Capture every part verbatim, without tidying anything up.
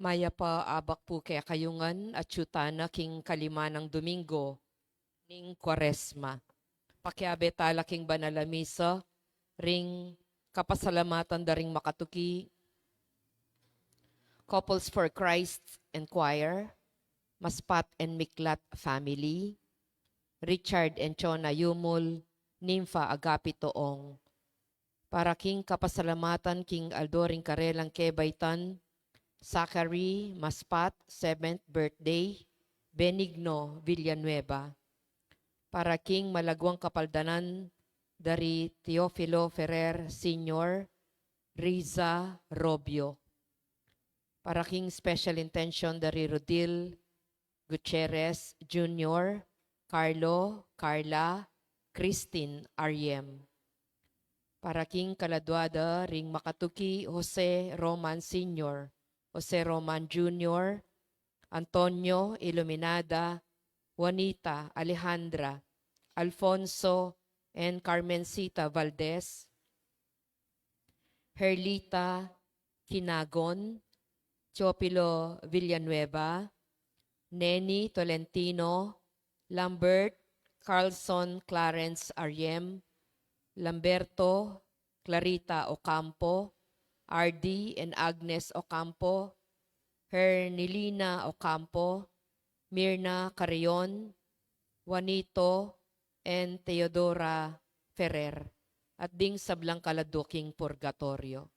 Mayap a abak pu kekayu ngan, atyu tana king kalima nang Domingo ning Kuaresma. Pakiabe tala king banal a misa ring kapasalamatan da ring makatuki, Couples for Christ and Choir, Maspat and Miklat family, Richard and Chona Yumul, Nympha Agapito Ong. Para king kapasalamatan king aldo ring karelang kebaitan, Zachary Maspat, seventh birthday, Benigno Villanueva. Para king malaguang kapaldanan da ri Teofilo Ferrer Senior, Riza Robio. Para king special intention da ri Rodil Gutierrez Junior, Carlo, Carla, Christine Ariem. Para king kaladua da ring makatuki Jose Roman Senior, Jose Roman Junior, Antonio, Iluminada, Juanita, Alejandra, Alfonso, and Carmencita Valdez, Herlita Quinagon, Teofilo Villanueva, Neni Tolentino, Lambert Carlson Clarence Ariem, Lamberto Clarita Ocampo, Ardi and Agnes Ocampo, Hernilina Ocampo, Mirna Carrion, Juanito, and Teodora Ferrer, at ding sablang kaladua king purgatoryo.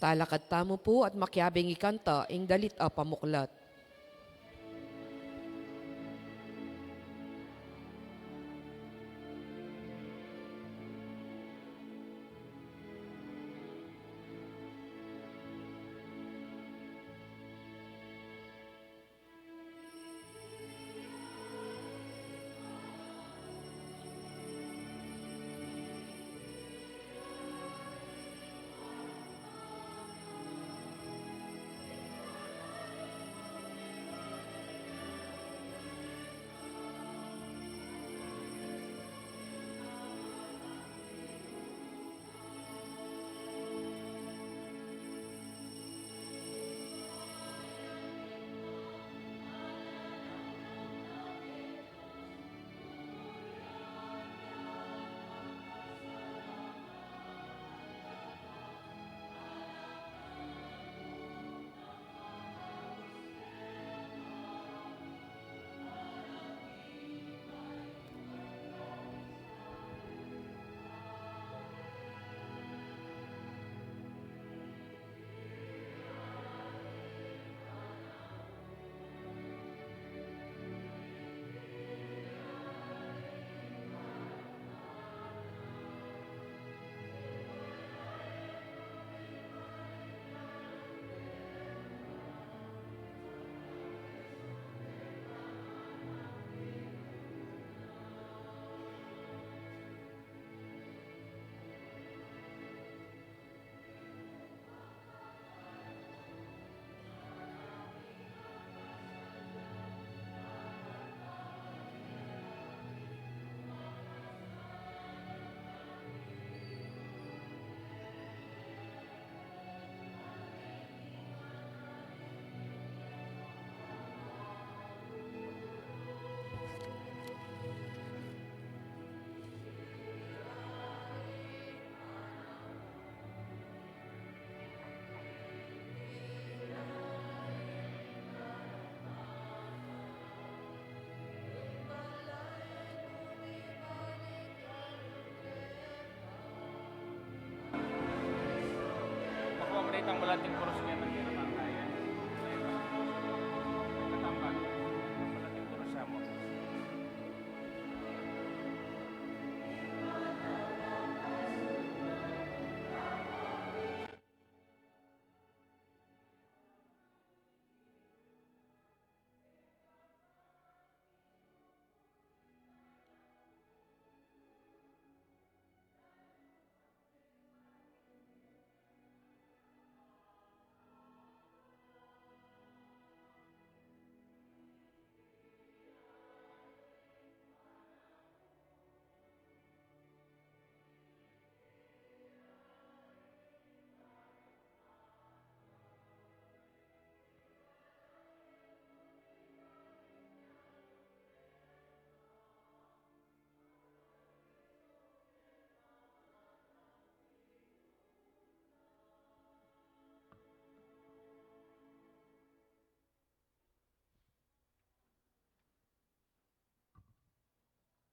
Talakad tamu pu at makiabing ikanta ing dalit a pamuklat. Pakuha mu na itang malating kurus ngeni, king kamatayan. Katambag. Malating kurus sa mu.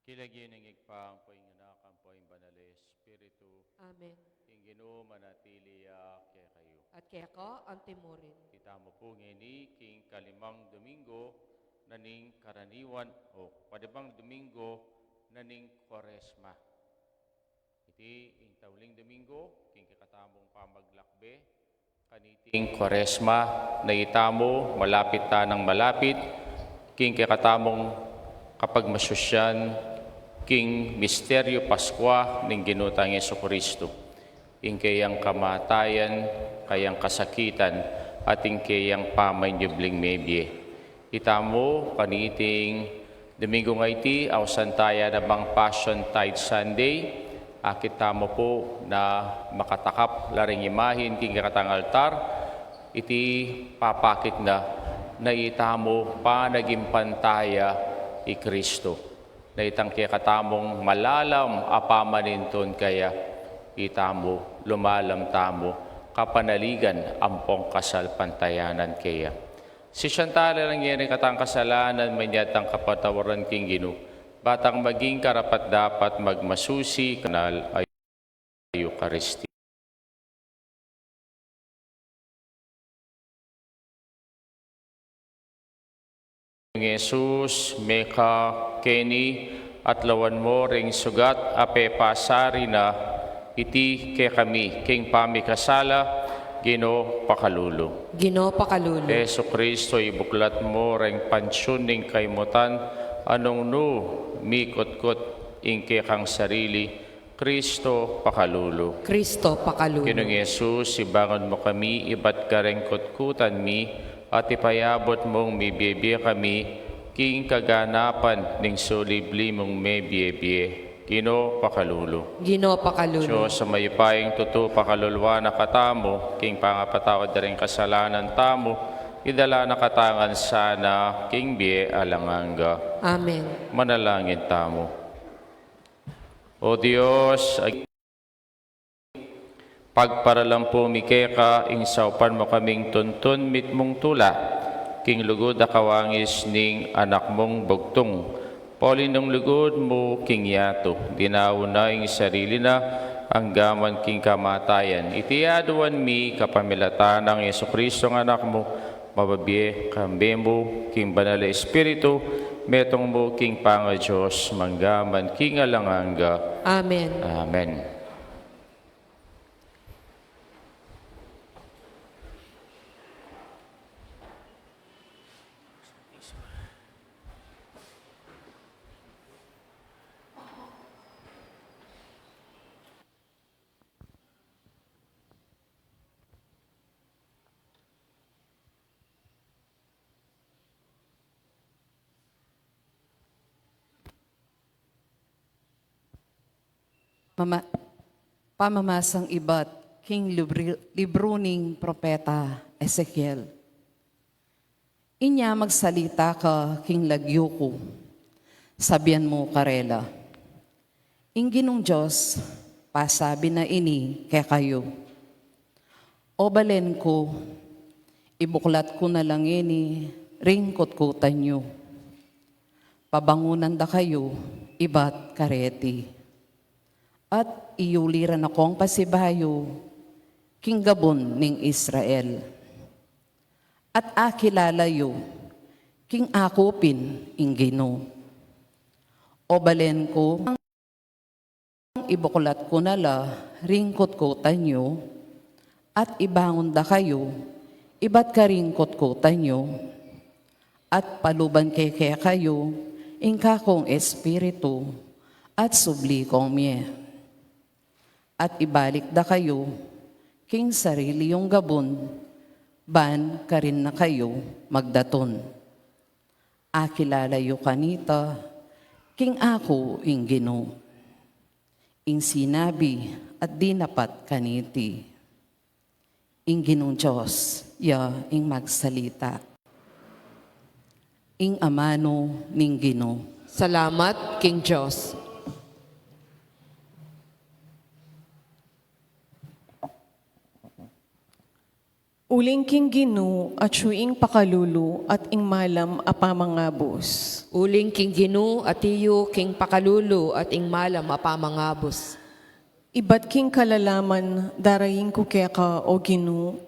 King lagyu ning Ibpa, ampo ing Anak, ampo ing Banal a Espiritu. Amen. Ing Ginu manatili ya kekayu. At keka antimurin. Itamu pu ngeni king kalimang Domingo na ning karaniwan, o panibang Domingo na ning Kuaresma. Iti ing tauling Domingo king kekatamung pamaglakbe kaniting Kuaresma, na itamu malapit tanang malapit king kekatamung kapagmasusyan king misteryu Paskua ning Ginu tang Jesucristo, ing keyang kamatayan, keyang kasakitan, at ing keyang pamanyubling mebie. Itamu, kaniting Domingo nga iti, ausan taya na bang Passion Tide Sunday, akit tamu pu na makatakap la ring imahin king kekatang altar, iti papakit na, na itamu panagimpantaya i Kristo. Na itang kekatamung malalam a pamanintun keya, itamu, lumalam tamu, kapanaligan ampong kasalpantayanan keya. Sisian tala la ngeni ring katang kasalanan, manyad tang kapatawaran king Ginu, ba tang maging karapat-dapat magmasusi king banal a Eukaristia. Jesus, mekad keni at lawan mu ring sugat a pepasari na, iti kekami king pamikasala, Ginu, pakalulu. Ginu, pakalulu. Jesucristo, ibuklat mu ring pansyun ning kaymutan, a nung nu mikutkut ing kekang sarili, Cristo, pakalulu. Cristo, pakalulu. Ginung Jesus, ibangun mu kami ibat kareng kutkutan mi, at ipayabut mung mibie-bie kami king kaganapan ning sulib mung mibie-bie. Ginu, pakalulu. Ginu, pakalulu. Dios a mayupayang tutu, pakaluluan na katamu king pangapatawad da ring kasalanan tamu, idala na katamu ngan sana king bie alang angga. Amen. Manalangin tamu. O Dios, ag-, pagparalampu mi keka ing saupan mu kaming tuntun mitmung tula king lugud a kawangis ning Anak mung bugtung. Pauli nung lugud mu king yatu, dinaun na ing sarili na anggaman king kamatayan. Iti aduan mi kapamilatan nang Jesucristo a Anak mu, mabibie kambe mu king Banal a Espiritu, metung mu king pangaDios, manggaman king alang angga. Amen. Amen. Mama-, pamamasang ibat king libri-, libru ning propeta Ezekiel. Inya magsalita ka king lagyu ku, sabian mu karela, "Ing Ginung Dios pasabi na ini kekayu: O balen ku, ibuklat ku na la ngeni ring kutkutan yu. Pabangunan da kayu ibat kareti, at iyuli ra na kong pasibayu king gabun ning Israel. At akilala yu king aku pin ing Ginu. O balen ku, ibuklat ku na la ring kutkutan yu, at ibangun da kayu ibat karing kutkutan yu, at paluban ke kekayu ing kakung Espiritu, at subli kong mie. At ibalik da kayu king sarili yung gabun, ban karin na kayu magdatun. Akilala yu kanita king aku ing Ginu." Ing sinabi at dinapat kaniti. Ing Ginung Dios ya ing magsalita. Ing amanu ning Ginu. Salamat king Dios. Uling king Ginu, atyu ing pakalulu at ing malam a pamangabus. Uling king Ginu, atiyu king pakalulu at ing malam a pamangabus. Ibat king kalalaman daraing ku keka, O Ginu.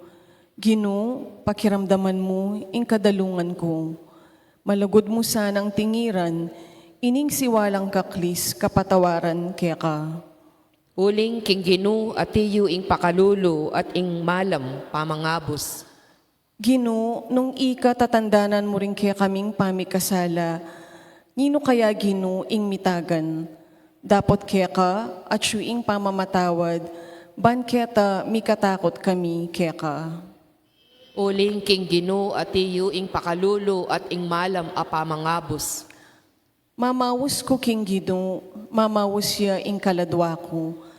Ginu, pakiramdaman mu ing kadalungan ku. Malugud mu sanang tingiran ining siwalang kaklis kapatawaran keka. Uling king Ginu, atiyu ing pakalulu at ing malam pamangabus. Ginu, nung ika tatandanan mu ring kekaming pamikasala, ninu kaya, Ginu, ing mitagan? Dapot keka, atyu ing pamamatawad, ban keta mikatakut kami keka. Uling king Ginu, atiyu ing pakalulu at ing malam a pamangabus. Mamaus ku king Ginu, mamaus ya ing kaladua ku,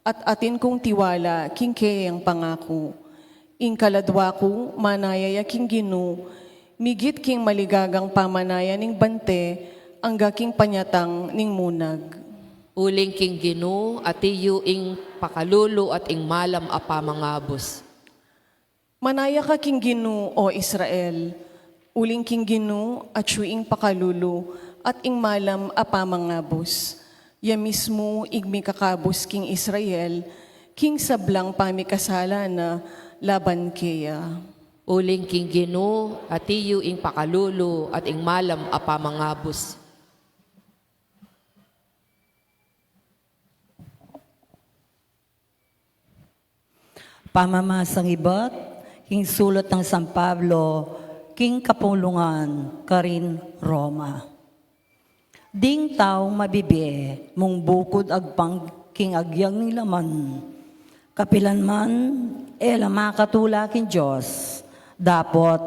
at atin kung tiwala king keyang pangaku. Ing kaladua ku, manaya ya king Ginu, migit king maligagang pamanaya ning bante, angga king panyatang ning munag. Uling king Ginu, atiyu ing pakalulu at ing malam a pamangabus. Manaya ka king Ginu, O Israel, uling king Ginu, atyu ing pakalulu at ing malam a pamangabus. Ya mismu ing mikakabus king Israel, king sablang pamikasala na laban keya. Uling king Ginu, ati yu ing pakalulu at ing malam a pamangabus. Pamamasang ibat king sulat nang San Pablo king kapulungan karin Roma. Ding taung mabibie mung bukud agpang king agyag ning laman, kapilan man e la makatula king Dios. Dapot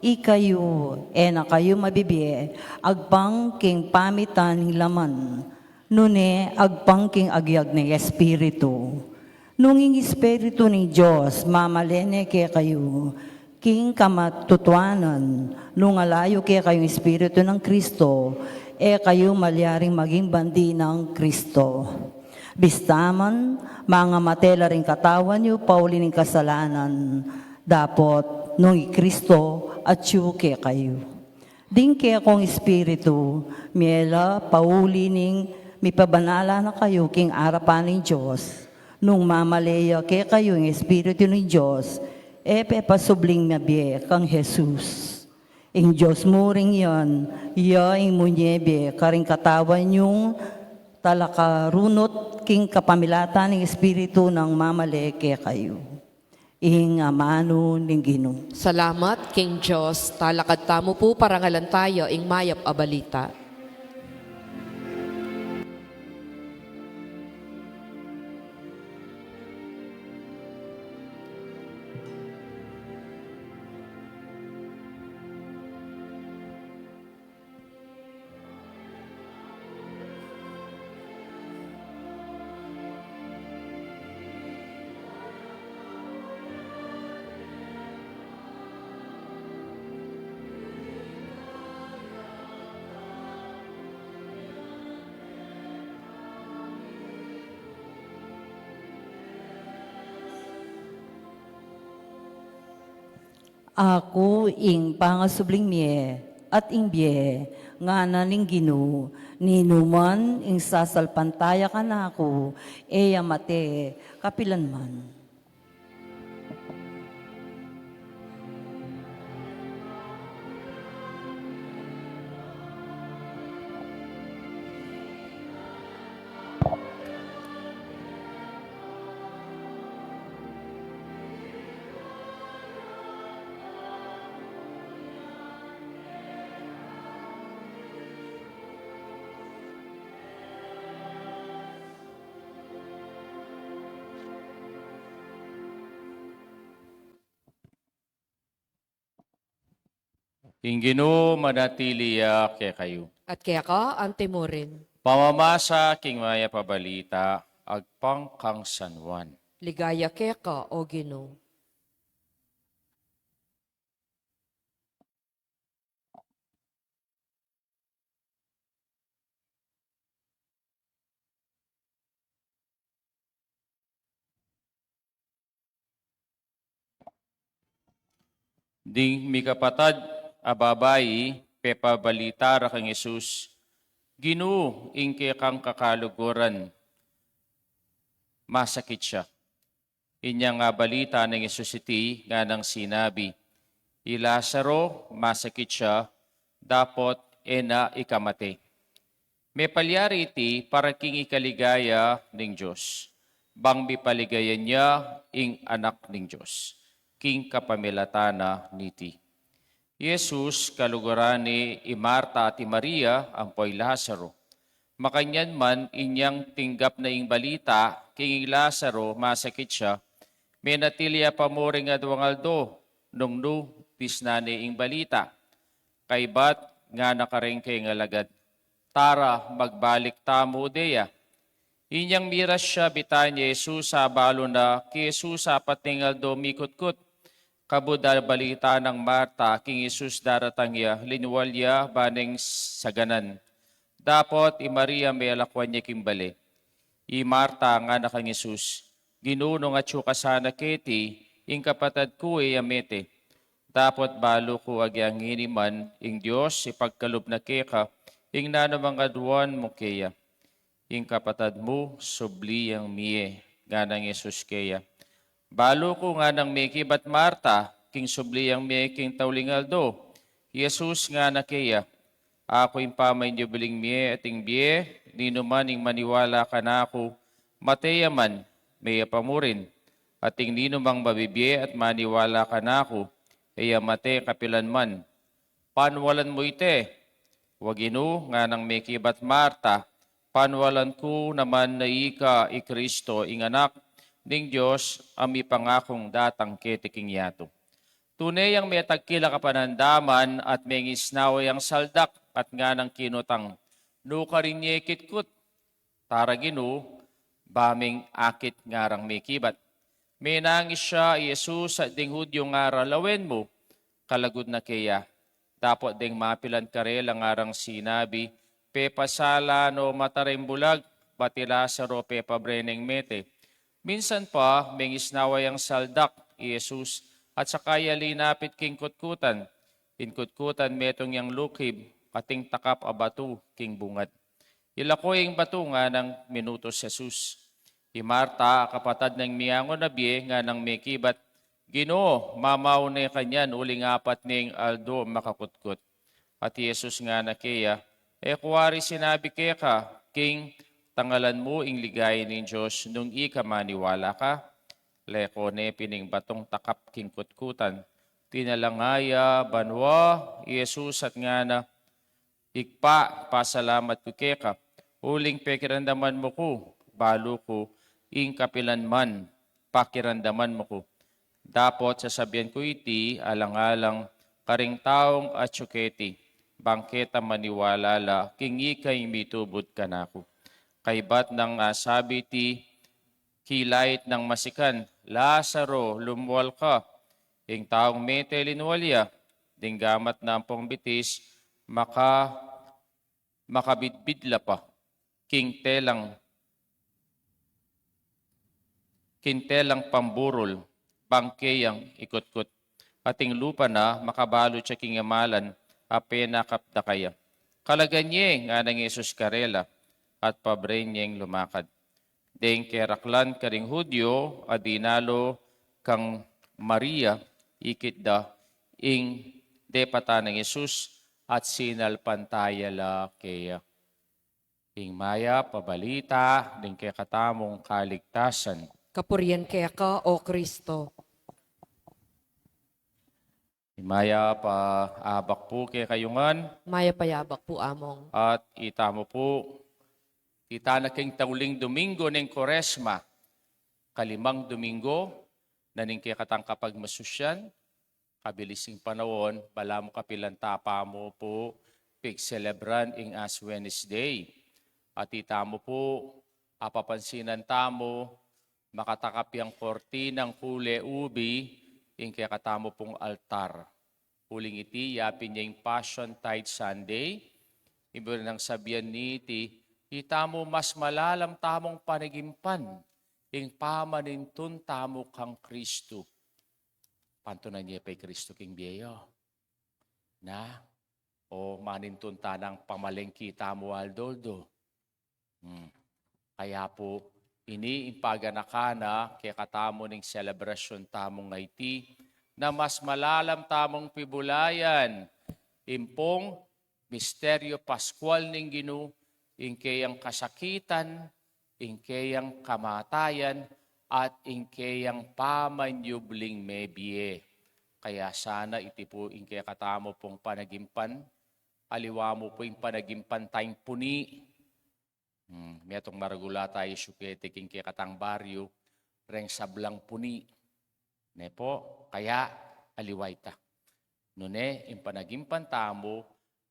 ikayu, e na kayu mabibie agpang king pamitan ning laman, nune agpang king agyag ning Espiritu. Nung ing Espiritu ning Dios mamale ne kekayu king kamatutuanan, nung ala yu kekayu ing Espiritu nang Kristo, e kayu malyaring maging bandi nang Kristo. Bista man, mangamate la ring katawan yu pauli ning kasalanan, dapot nung i Kristo atyu kekayu. Ding kekong Espiritu, mie la pauli ning mipabanal na kayu king arapan ning Dios. Nung mamale ya kekayu ing Espiritu ning Dios, e pepasubling mabie kang Jesus. Ing Dios mu ring yan, ya ing munye bie karing katawan yung talakarunut king kapamilatan ning Espiritu nang mamale kekayu. Ing amanu ning Ginu. Salamat king Dios. Talakad tamu pu, parangalan taya ing mayap a balita. Aku ing pangasubling mie at ing bie, ngana ning Ginu, ninuman ing sasalpantaya kanaku, e ya mate kapilan man. Ing Ginu manatili ya kekayu. At keka anti mu rin. Pamamasa king mayap a balita agpang kang San Juan. Ligaya keka, O Ginu. Ding mikapatad a babai pepabalita ra kang Jesus, "Ginu, ing kekang kakaluguran, masakit ya." Inyang abalita nang Jesus iti, nganang sinabi, "I Lazaro masakit ya, dapot e na ikamate." Mepalyari iti para king ikaligaya ning Dios, bang mipaligayan ya ing Anak ning Dios king kapamilatan na niti. I Jesus, kaluguran ne i Marta at i Maria ampo i Lazaro. Makanyan man, inyang tinggap na ing balita king i Lazaro masakit ya, menatili ya pa mu ring adwang aldo. Nung nu, disnan ne ing balita. Kaybat ngana karing kayang alagad, "Tara, magbalik tamu deya." Inyang miras ya Betania i Jesus, abalu na kang Jesus apat ning aldo mikutkut. Kabud abalita nang Marta king Jesus daratang ya, linual ya ba neng saganan. Dapot i Maria melakwan ya king bale. I Marta ngana kang Jesus, "Ginu, nung atyu ka sana keti, ing kapatad ku e ya mete. Dapot balu ku agyang ngeni man ing Dios ipagkalub na keka ing nanu mang aduan mu keya. Ing kapatad mu subli yang mie." Nganang Jesus keya, "Balu ku nganang mekibat Marta, king subli yang mie king tauling aldo. I Jesus ngana keya, Aku ing pamanyubling mie at ing bie, ninuman ing maniwala kanaku, mate ya man, mie ya pa murin. At ing ninumang mabibie at maniwala kanaku, e ya mate kapilan man. Panwalan mu ite. Wa Ginu, nganang mekibat Marta, panwalan ku naman na ika i Kristo, ing Anak ning Dios, a mipangakung datang keti king yatu. Tune yang metagkil a kapanandaman at mengisnawa yang saldak at nganang kinutang, Nukarin ye kitkut? Tara Ginu, ba ming akit ngarang mekibat. Menangis ya i Jesus at ding Judio ngara, Lawen mu. Kalagud na keya. Dapot deng mapilan karela ngarang sinabi, Pepasala no mata reng bulag, bat i Lazaro pepabre neng mete. Minsan pa, mengisnawa yang saldak i Jesus, at saka ya linapit king kutkutan. Ing kutkutan metung yang lukib, at ing takap a batu king bungad. Ilako ing batu, nganang minutus i Jesus. I Marta, a kapatad neng miangon a bie, nganang mekibat, Ginu, mamaune ka niyan uling apat ne ing aldo makakutkut. At i Jesus ngana keya, E ku wari sinabi keka, king tangalan mu ing ligaya ning Dios nung ika maniwala ka? Leko ne pin ing batung takap king kutkutan. Tinalanga ya banua i Jesus at ngana, Ibpa, pasalamat ku keka, uling pekiramdaman mu ku, balu ku, ing kapilan man, pakiramdaman mu ku. Dapot sasabian ku iti alang-alang karing taung atyu keti, bang keta maniwala la king ika ing mitubud kanaku. Kaybat nang asabi iti, kilait nang masikan, Lazaro, lumual ka. Ing taung mete linual ya, ding gamat na ampong bitis, maka-, makabidbid la pa king telang, king telang pamburul, bang keyang ikutkut. At ing lupa na makabalu ya king amalan a penakap da kaya. Kalagan ye, nganang Jesus karela, at pabre neng lumakad. Deng keraklan karing Judio a dinalu kang Maria, ikit da ing depatan nang Jesus at sinalpantaya la keya. Ing mayap a balita ning kekatamung kaligtasan. Kapurian keka, O Kristo. Mayap a abak pu kekayu ngan. Mayap a abak pu, Among. At itamu pu, ita na king tauling Domingo ning Kuaresma, kalimang Domingo na ning kekatang kapagmasusyan, kabilis ing panaun, balamu kapilan ta pa mu pu pigselebran ing Ash Wednesday. At itamu pu, apapansinan tamu, makatakap yang kortinang kule ubi, ing kekatamu pung altar. Uling iti, yapin ya ing Passion Tide Sunday, ibur nang sabian niti, itamu mas malalam tamung panagimpan, ing pamanintun tamu kang Kristu. Pantunan ye pa i Kristu king bie yu. Na? O manintun ta nang pamalengke tamu aldo-aldo. Hmm. Kaya pu, ini ing paganakan na kekatamu ning selebrasyun tamu ngeni, na mas malalam tamung pibulayan ing pung misteryu Paskual ning Ginu, ing keyang kasakitan, ing keyang kamatayan, at ing keyang pamanyubling mebie. Kaya sana iti pu ing kekatamu pung panagimpan, aliwa mu pu ing panagimpan tang puni. Hmm, metung maragul a tayu sukete king kekatang baryu, reng sablang puni. Ne pu, kaya aliwa ita. Nune, ing panagimpan tamu,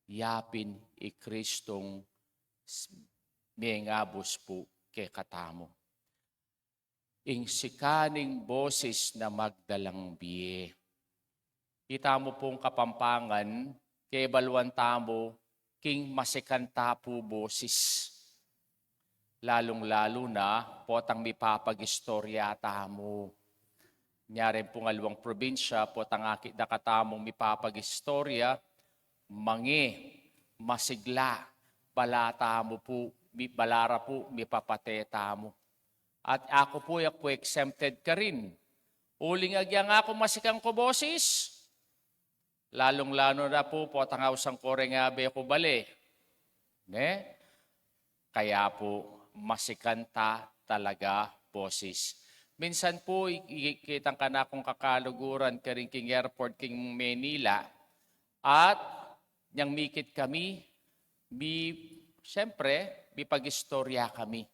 yapin i Kristung s-, mengabus pu kekatamu. Ing sikaning bosis na magdalang bie. Itamu pung Kapampangan, kebaluan tamu, king masikan ta pu bosis. Lalung-lalu na, potang mipapagistorya tamu. Nyari pung aliwang probinsya, potang akit da katamung mipapagistorya, mange, masigla, bala tamu pu, mi-, bala ra pu, mipapate tamu. At aku pu, aku pu exempted karin. Uling agya nga kung masikan ku bosis, lalung-lalu na pu, potang ausan ku reng abe ku bale. Ne? Kaya pu, masikan ta talaga bosis. Minsan pu, i-, i-, kitang kanakung kakaluguran karin king airport king Manila, at nyang mikit kami, mi-, siyempre, mipag-istorya kami.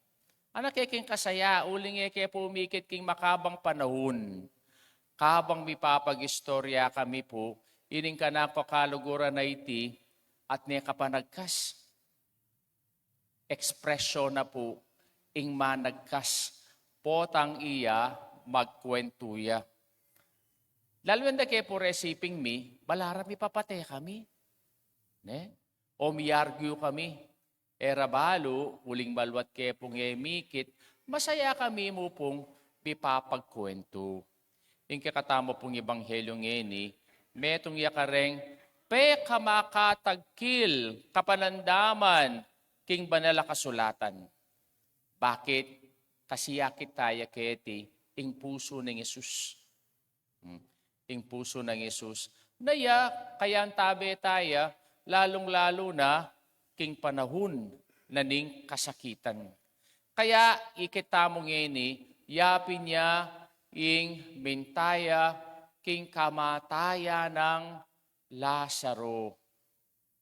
Anak e king kasaya, uling e ke pu mikit king makabang panahun. Kabang mipapag-istorya kami pu, ining kanakung kakaluguran a iti, at ne ka pa nagkas. Ekspresyon na pu, ing managkas, potang iya magkuwentu ya. Lalwen da ke pu resiping mi, balaram mipapate kami. Ne? O mi-argue kami. E ra balu, uling maluat ke pung e mikit, masaya kami mu pung mipapagkuwentu. Ing kekatamu pung ebanghelyu ngeni, metung ya kareng pekamakatagkil kapanandaman king Banal a Kasulatan. Bakit? Kasi akit taya keti ing pusu nang Jesus. Hmm. Ing pusu nang Jesus. Na ya, kayantabe taya, lalung-lalu na king panahun na ning kasakitan. Kaya ikit tamu ngeni, yapin ya ing minta ya king kamatayan nang Lazaro,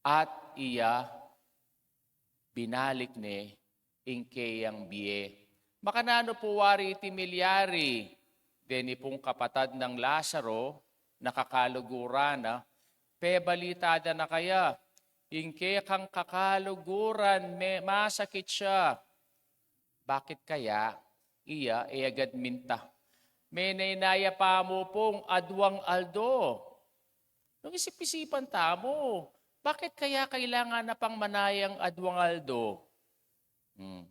at iya binalik ne ing keyang bie. Makananu pu wari iti milyari? Deni pung kapatad nang Lazaro, na kakaluguran na, pebalita da na kaya, ing kekang kakaluguran me-, masakit ya. Bakit kaya iya e agad minta? Menayna ya pa mu pung aduang aldo. Nung isip-isipan tamu, bakit kaya kailangan na pang manayang aduang aldo? Hmm.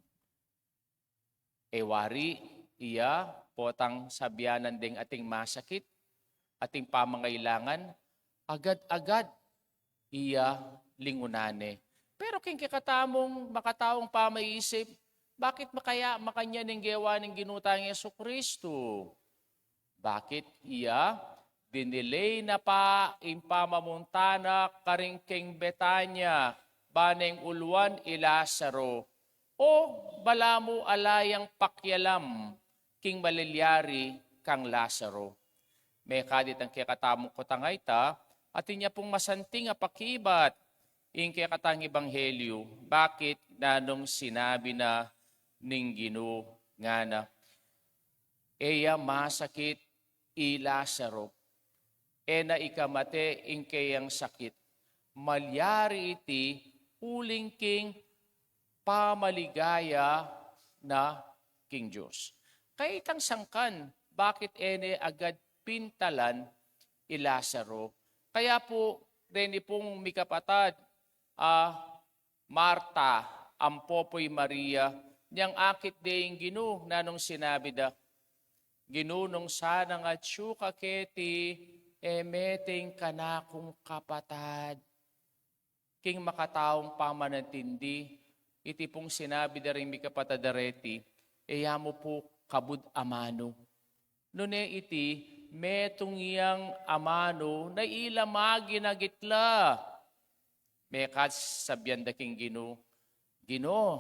E wari, iya, potang sabianan deng ating masakit, ating pamangailangan, agad-agad iya lingunan ne. Pero king kekatamung makataung pamaisip, bakit makaya makanyan ing gewa ning Ginu tang Jesucristo? Bakit iya dinilay na pa ing pamamunta na karin king Betania, ba neng uluan i Lazaro? O balamu ala yang pakialam king malilyari kang Lazaro? Mekad itang kekatamung kutang a ita, atin ya pung masanting a pakibat ing kekatang ebanghelyu, bakit nanung sinabi na ning Ginu ngana, e ya masakit i Lazaro, e na ikamate ing keyang sakit. Malyari iti uling king pamaligaya na king Dios. Kaya itang sangkan, bakit e ne agad pintalan i Lazaro? Kaya pu, deni pung mikapatad a Marta ampo pu i Maria, nyang akit de ing Ginu, nanung sinabi da, Ginu, nung sanang atyu ka keti, e mete ing kanakung kapatad. King makataung pamanintindi, iti pung sinabi da ring mikapatad a reti, e ya mu pu kabud amanu. Nune iti, metung yang amanu na ila maginagit la. Mekad sabian da king Ginu, Ginu,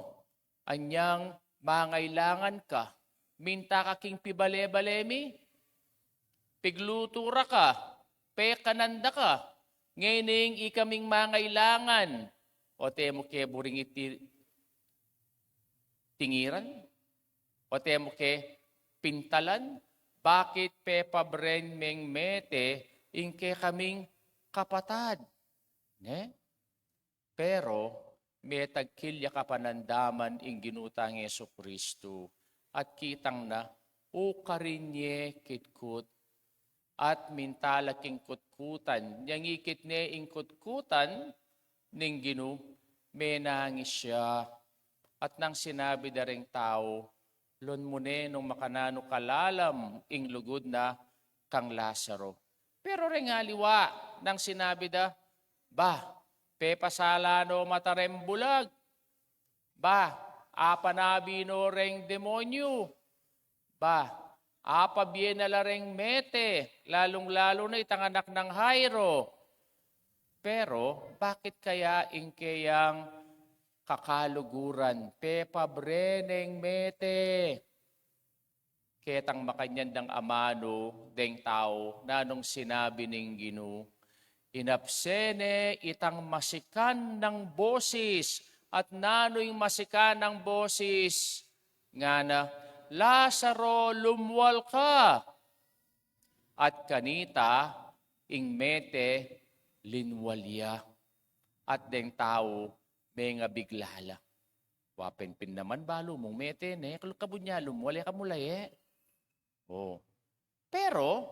anyang mangailangan ka, minta ka king pibale-bale mi, piglutu ra ka, pekanan da ka, ngening ikaming mangailangan, o te mu ke buring iti tingiran, o te mu ke pintalan, bakit pepabren meng mete ing kekaming kapatad? Ne? Pero, metagkil ya kapanandaman ing Ginu tang Jesucristo, at kitang na, ukarin ye kitkut, at minta la king kutkutan, nyang ikit ne ing kutkutan ning Ginu, menangis ya, at nang sinabi da reng tau, Lon mu ne nung makananu kalalam ing lugud na kang Lazaro. Pero reng aliwa, nang sinabi da, Ba, pepasala no mata reng bulag? Ba, apanabi no reng demonyu? Ba, apabie na la reng mete, lalung-lalu na itang anak nang Jairo. Pero bakit kaya ing keyang kakaluguran, pepabre neng mete? Ketang makanyan dang amanu deng tau, nanung sinabi ning Ginu? Inapse ne itang masikan nang bosis. At nanu ing masikan nang bosis? Ngana, "Lazaro, lumwal ka!" At kanita ing mete linwal ya, at deng tau mengabigla la. Wa pin, pin naman balu mung mete ne, kabud ne lumwal, e ka mulaye. O. Pero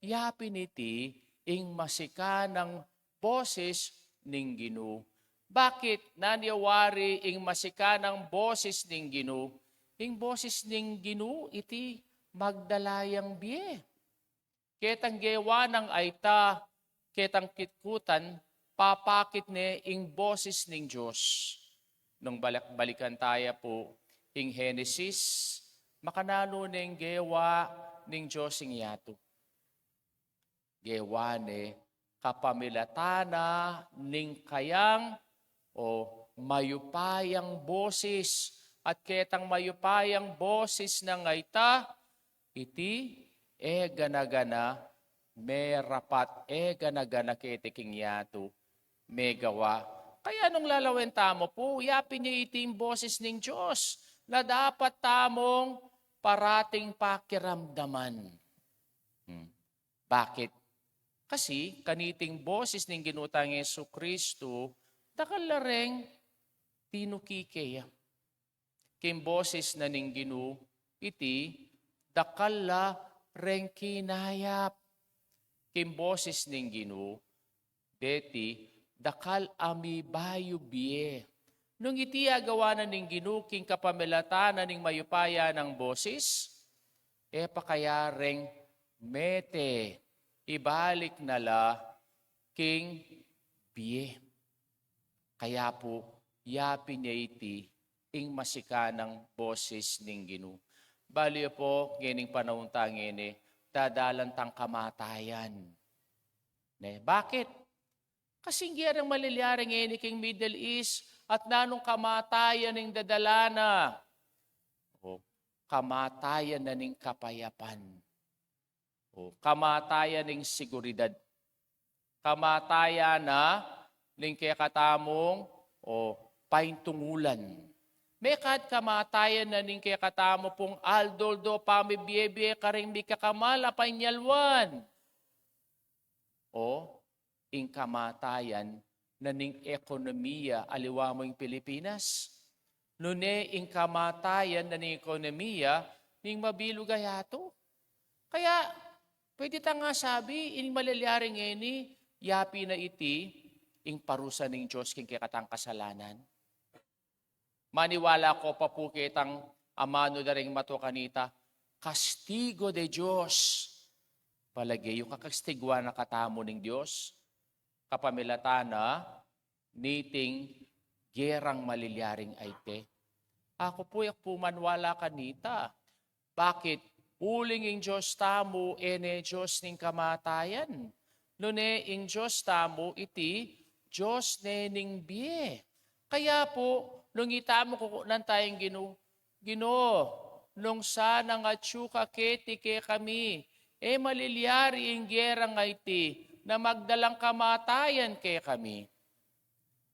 yapin iti ing masikan nang bosis ning Ginu. Bakit? Nanu ya wari ing masikan nang bosis ning Ginu? Ing bosis ning Ginu iti magdala yang bie. Ketang gewa nang aita, ketang kitkutan, papakit ne ing bosis ning Dios. Nung balik-balikan taya pu ing Genesis, makananu neng gewa ning Dios ing yatu? Gewa ne kapamilatan na ning kayang o mayupayang bosis. At ketang mayupayang bosis nang aita, iti e gana-gana merapat, e gana-gana keti king yatu megawa. Kaya nung lalawen tamu pu, yapin ya iti ing bosis ning Dios na dapat tamung parating pakiramdaman. Hmm. Bakit? Kasi kaniting bosis ning Ginu tang Jesucristo, dakal la reng tinuki keya. King bosis na ning Ginu iti, dakal la reng kinayap. King bosis ning Ginu deti, dakal a mibayu bie. Nung iti agawa na ning Ginu king kapamilatan na ning mayupaya nang bosis, e pa kaya reng mete ibalik na la king bie? Kaya pu, yapin ya iti ing masikan nang bosis ning Ginu. Balu yu pu, ngening panaun tang ngeni, dadalan tang kamatayan. Ne, bakit? Kasi gerang malilyari ngeni king Middle East, at nanung kamatayan ing dadala na? O, kamatayan na ning kapayapan. O, kamatayan ning seguridad. Kamatayan na ning kekatamung, o, paintungulan. Mekad kamatayan na ning kekatamu pung aldo-aldo pamibie-bie karing mikakamal a panyalwan. O, ing kamatayan na ning ekonomiya, aliwa mu ing Pilipinas. Nune ing kamatayan na ning ekonomiya ning mabilug a yatu. Kaya pwede tang asabi, ing malilyari ngeni, yapin na iti ing parusa ning Dios king kekatang kasalanan. Maniwala ko pa pu ketang amanu da ring matu kanita, castigo de Dios. Palage yu, kakastiguan na katamu ning Dios kapamilatan na niting gerang malilyaring ayte? Aku pu, e ku pu maniwala kanita. Bakit? Uling ing Dios tamu e ne Dios ning kamatayan. Nune ing Dios tamu iti Dios ne ning bie. Kaya pu, nung itamu kukunan taya ing Ginu, Ginu, nung sana ngatsu ka keti kekami, e malilyari ing gerang aiti na magdalang kamatayan kekami.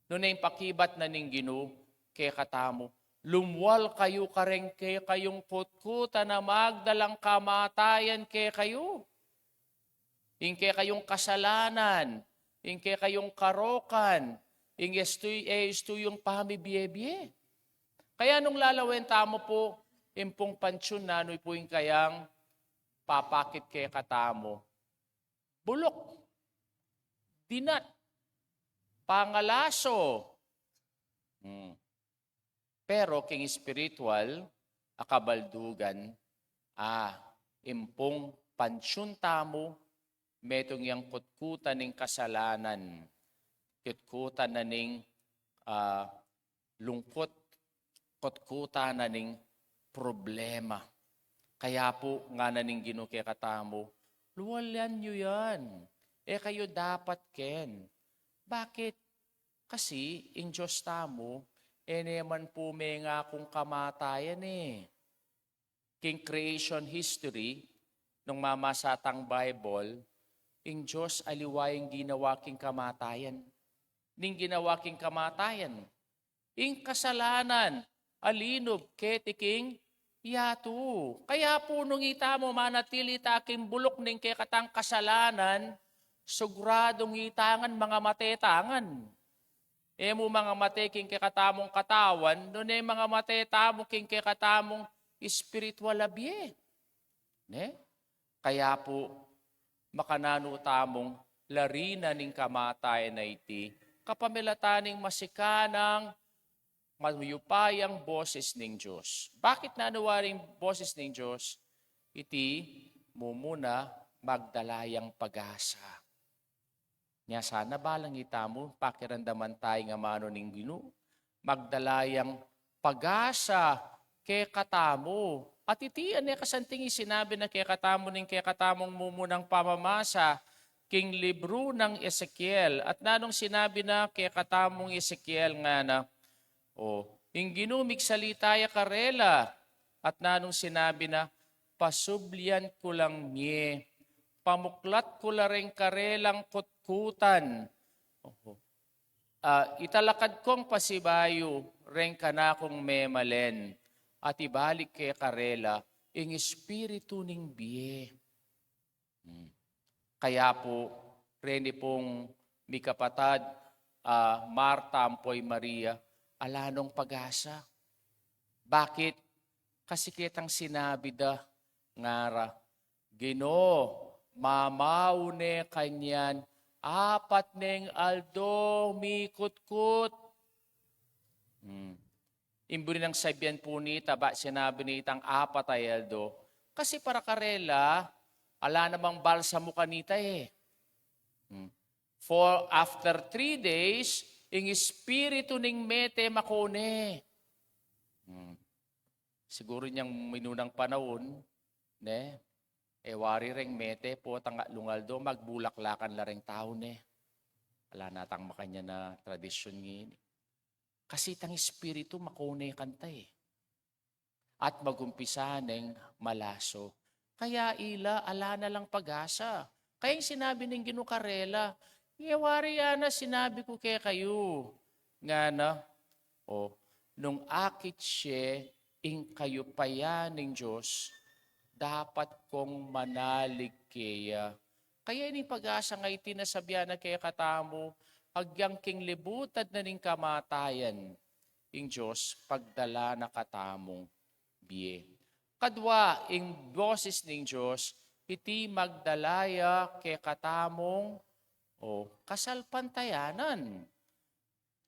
Nune ing pakibat na ning Ginu kekatamu, lumwal kayu kareng kekayung kutkutan a magdalang kamatayan kekayu. Ing kekayung kasalanan, ing kekayung karokan, ing estu-, e estu yung pamibie-bie. Kaya nung lalawen tamu pu, ing pung pantiun, nanu pu ing kayang papakit kekatamu? Buluk, dinat, pangalaso. Hmm. Pero king espiritual a kabaldugan, a, ing pung pantiun tamu, metung yang kutkutan ning kasalanan, kutkutan na ning, a, lungkut, kutkutan na ning problema. Kaya pu, ngana ning Ginu kekatamu, lualan yu yan. E kayu dapat ken. Bakit? Kasi ing Dios tamu, e ne man pu mengaku ning kamatayan e. King creation history, nung mamasa tang Bible, ing Dios aliwa yang ginawa king kamatayan. Ning ginawa king kamatayan, ing kasalanan, alinub keti king yatu. Kaya pu nung itamu manatili ta king buluk ning kekatang kasalanan, siguradung ita ngan mangamate ta ngan. E mu mangamate king kekatamung katawan, nune mangamate tamu king kekatamung espiritual a bie. Ne? Kaya pu, makananu tamung larina ning kamatayan a iti, kapamilatan ning masikanang mayupayang boses ning Dios. Bakit nanu waring boses ning Dios? Iti, mumuna, magdala yang pag-asa. Nya sana balang itamu, pakiramdaman taya ing amanu ning Ginu, magdala yang pag-asa kekatamu. At iti, ane kasanting ing sinabi na kekatamu ning kekatamung mumunang pamamasa king libru nang Ezekiel. At nanung sinabi na kekatamung Ezekiel ngana, o, ing Ginu migsalita ya karela, at nanung sinabi na, pasublian ku lang mie, pamuklat ku la reng karelang kutkutan. Oho. Ah, italakad kong pasibayu reng kanakung memalen, at ibalik ke karela ing espiritu ning bie. Hmm. Kaya pu, reni pung mikapatad, ah, Marta ampo i Maria, ala nong pag-asa. Bakit? Kasi ketang sinabi da, ngara, Ginu, mamaune kanyan apat neng aldo mikutkut. Hmm. Ing buri nang sabian pu nita, ba sinabi nitang apat a aldo? Kasi para karela, ala namang balsamo kanita e. Hmm. For after three days, ing espiritu ning mete makune. Hmm. Siguru inyang minunang panaun, ne? E wari reng mete, potang atlung aldo, magbulaklakan la reng tau, ne? Ala na tang makanyan a tradisyun ngeni. Kasi itang espiritu makune kanta e. At magumpisa neng malaso. Kaya ila, ala na lang pag-asa. Kaya ing sinabi ning Ginu karela, e wari ya na sinabi ku kekayu. Ngana, o, nung akit ye ing kayupayan ning Dios, dapat kong manalig keya. Kaya ining pag-asa nga iti na sabian na kekatamu, agyang king libutad na ning kamatayan, ing Dios pagdala na katamung bie. Kadwa, ing boses ning Dios, iti magdala ya kekatamung, o, kasalpantayanan.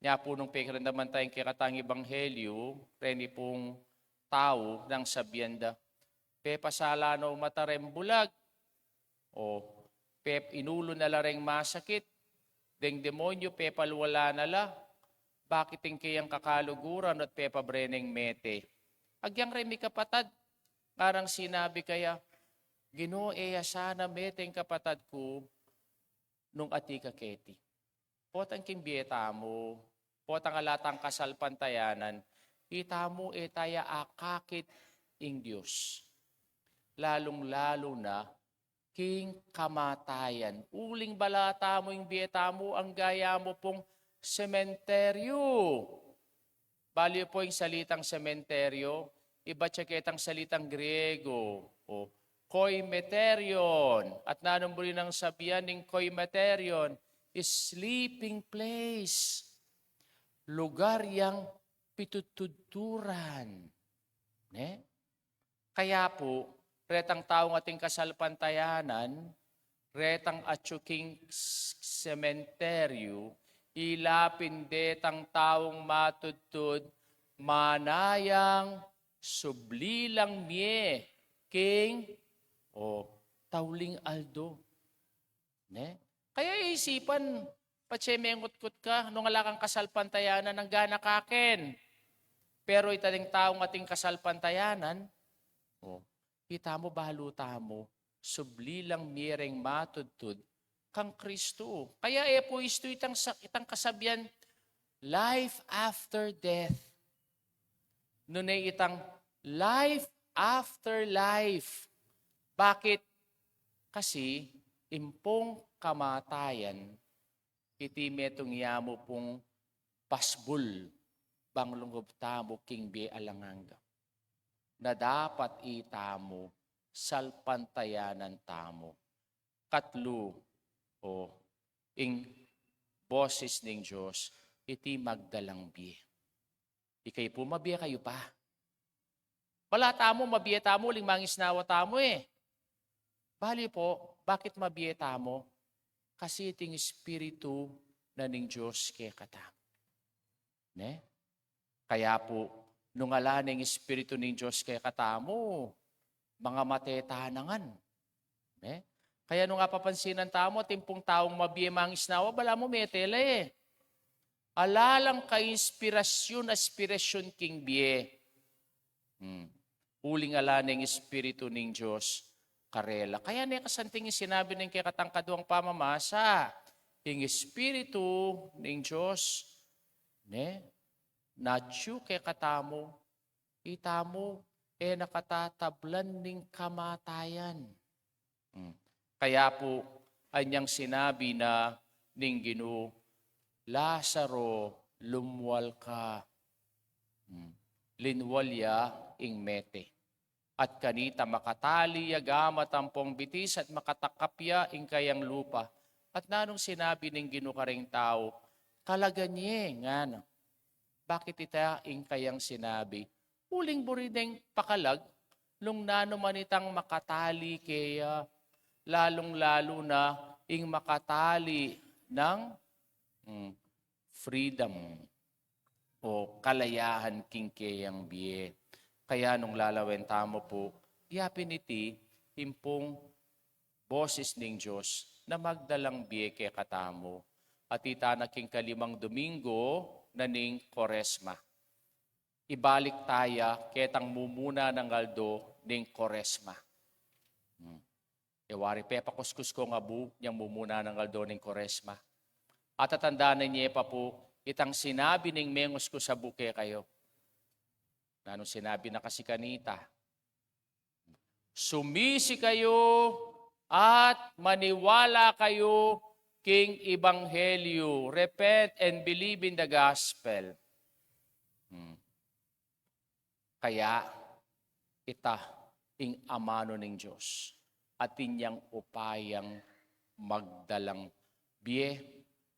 Nya pu nung pekiramdaman taya ing kekatang ebanghelyu, reni pung tau nang sabian da, pepasala no mata reng bulag, o, pep-, inulu na la reng masakit, deng demonyu pepalwala na la, bakit ing keyang kakaluguran at pepabre neng mete? Agyang reng mikapatad, ngarang sinabi kaya, Ginu, e ya sana mete ing kapatad ku, nung atiu ka keti. Potang king bie tamu, potang ala tang kasalpantayanan, itamu e taya akakit ing Dios. Lalung-lalu na king kamatayan. Uling bala tamu ing bie tamu, angga ya mu pung sementeryu. Balu pu ing salitang sementeryo, ibat ya ketang salitang Griego, o koimeterion. At nanung buri nang sabian ning koimeterion? Sleeping place. Lugar yang pitutudturan. Ne? Kaya pu, retang taung ating kasalpantayanan, retang atyu king s-, sementeryu, ila pin detang taung matudtud, mana yang subli lang mie king, o, tauling aldo. Ne? Kaya isipan, patse mengutkut ka, nung ala kang kasalpantayanan, angga na ka ken. Pero ita ding taung ating kasalpantayanan, o, Itamu, balu tamu, subli lang mie reng matudtud kang Kristu. Kaya e pu istu itang sa-, itang kasabian, life after death. Nune itang life after life. Bakit? Kasi ing pung kamatayan, iti metung ya mu pung pasbul bang lungub tamu king bie alang angga. Na dapat itamu, salpantayanan tamu. Katlu, o, ing boses ning Dios, iti magdalang bie. Ikayu pu, mabie kayu pa? Bala tamu, mabie tamu uling mangisnawa tamu, e. Bali pu, bakit mabie tamu? Kasi iting Espiritu na ning Dios kekatamu. Ne? Kaya pu, nung ala ne ing Espiritu ning Dios kekatamu, mangamate ta na ngan. Ne? Kaya nung apapansinan tamu, atin pung taung mabie mangisnawa, balamu mete la, e. Ala lang kainspirasyun, aspirasyun king bie. Hmm. Uling ala neng Espiritu ning Dios karela. Kaya ne kasanting ing sinabi ning kekatang kaduang pamamasa, ing Espiritu ning Dios, ne, natyu kekatamu, itamu, e na katatablan ning kamatayan. Hmm. Kaya pu, anyang sinabi na ning Ginu, "Lazaro, lumwal ka." Hmm. Linwal ya ing mete. At kanita makatali ya gamat ampong bitis at makatakap ya ing kayang lupa. At nanung sinabi ning Ginu karing tau, "Kalagan ye," ngana. Bakit ita ing kayang sinabi? Uling buri deng pakalag, nung nanu man itang makatali keya, lalung-lalu na ing makatali nang, mm, freedom o kalayahan king keyang bie. Kaya nung lalawen tamu pu, yapin iti ing pung boses ning Dios na magdalang bie kekatamu. At ita na king kalimang Domingo na ning Kuaresma. Ibalik taya ketang mumuna nang aldo ning Kuaresma. Hmm. E wari, pepakuskus kong abu nyang mumuna nang aldo ning Kuaresma. At tatandanan ye pa pu itang sinabi ning menguskus abu kekayu. Nanung sinabi na kasi kanita? Sumisi kayu at maniwala kayu king ebanghelyo. Repent and believe in the gospel. Hmm. Kaya ita ing amanu ning Dios, atin yang upayang magdalang bie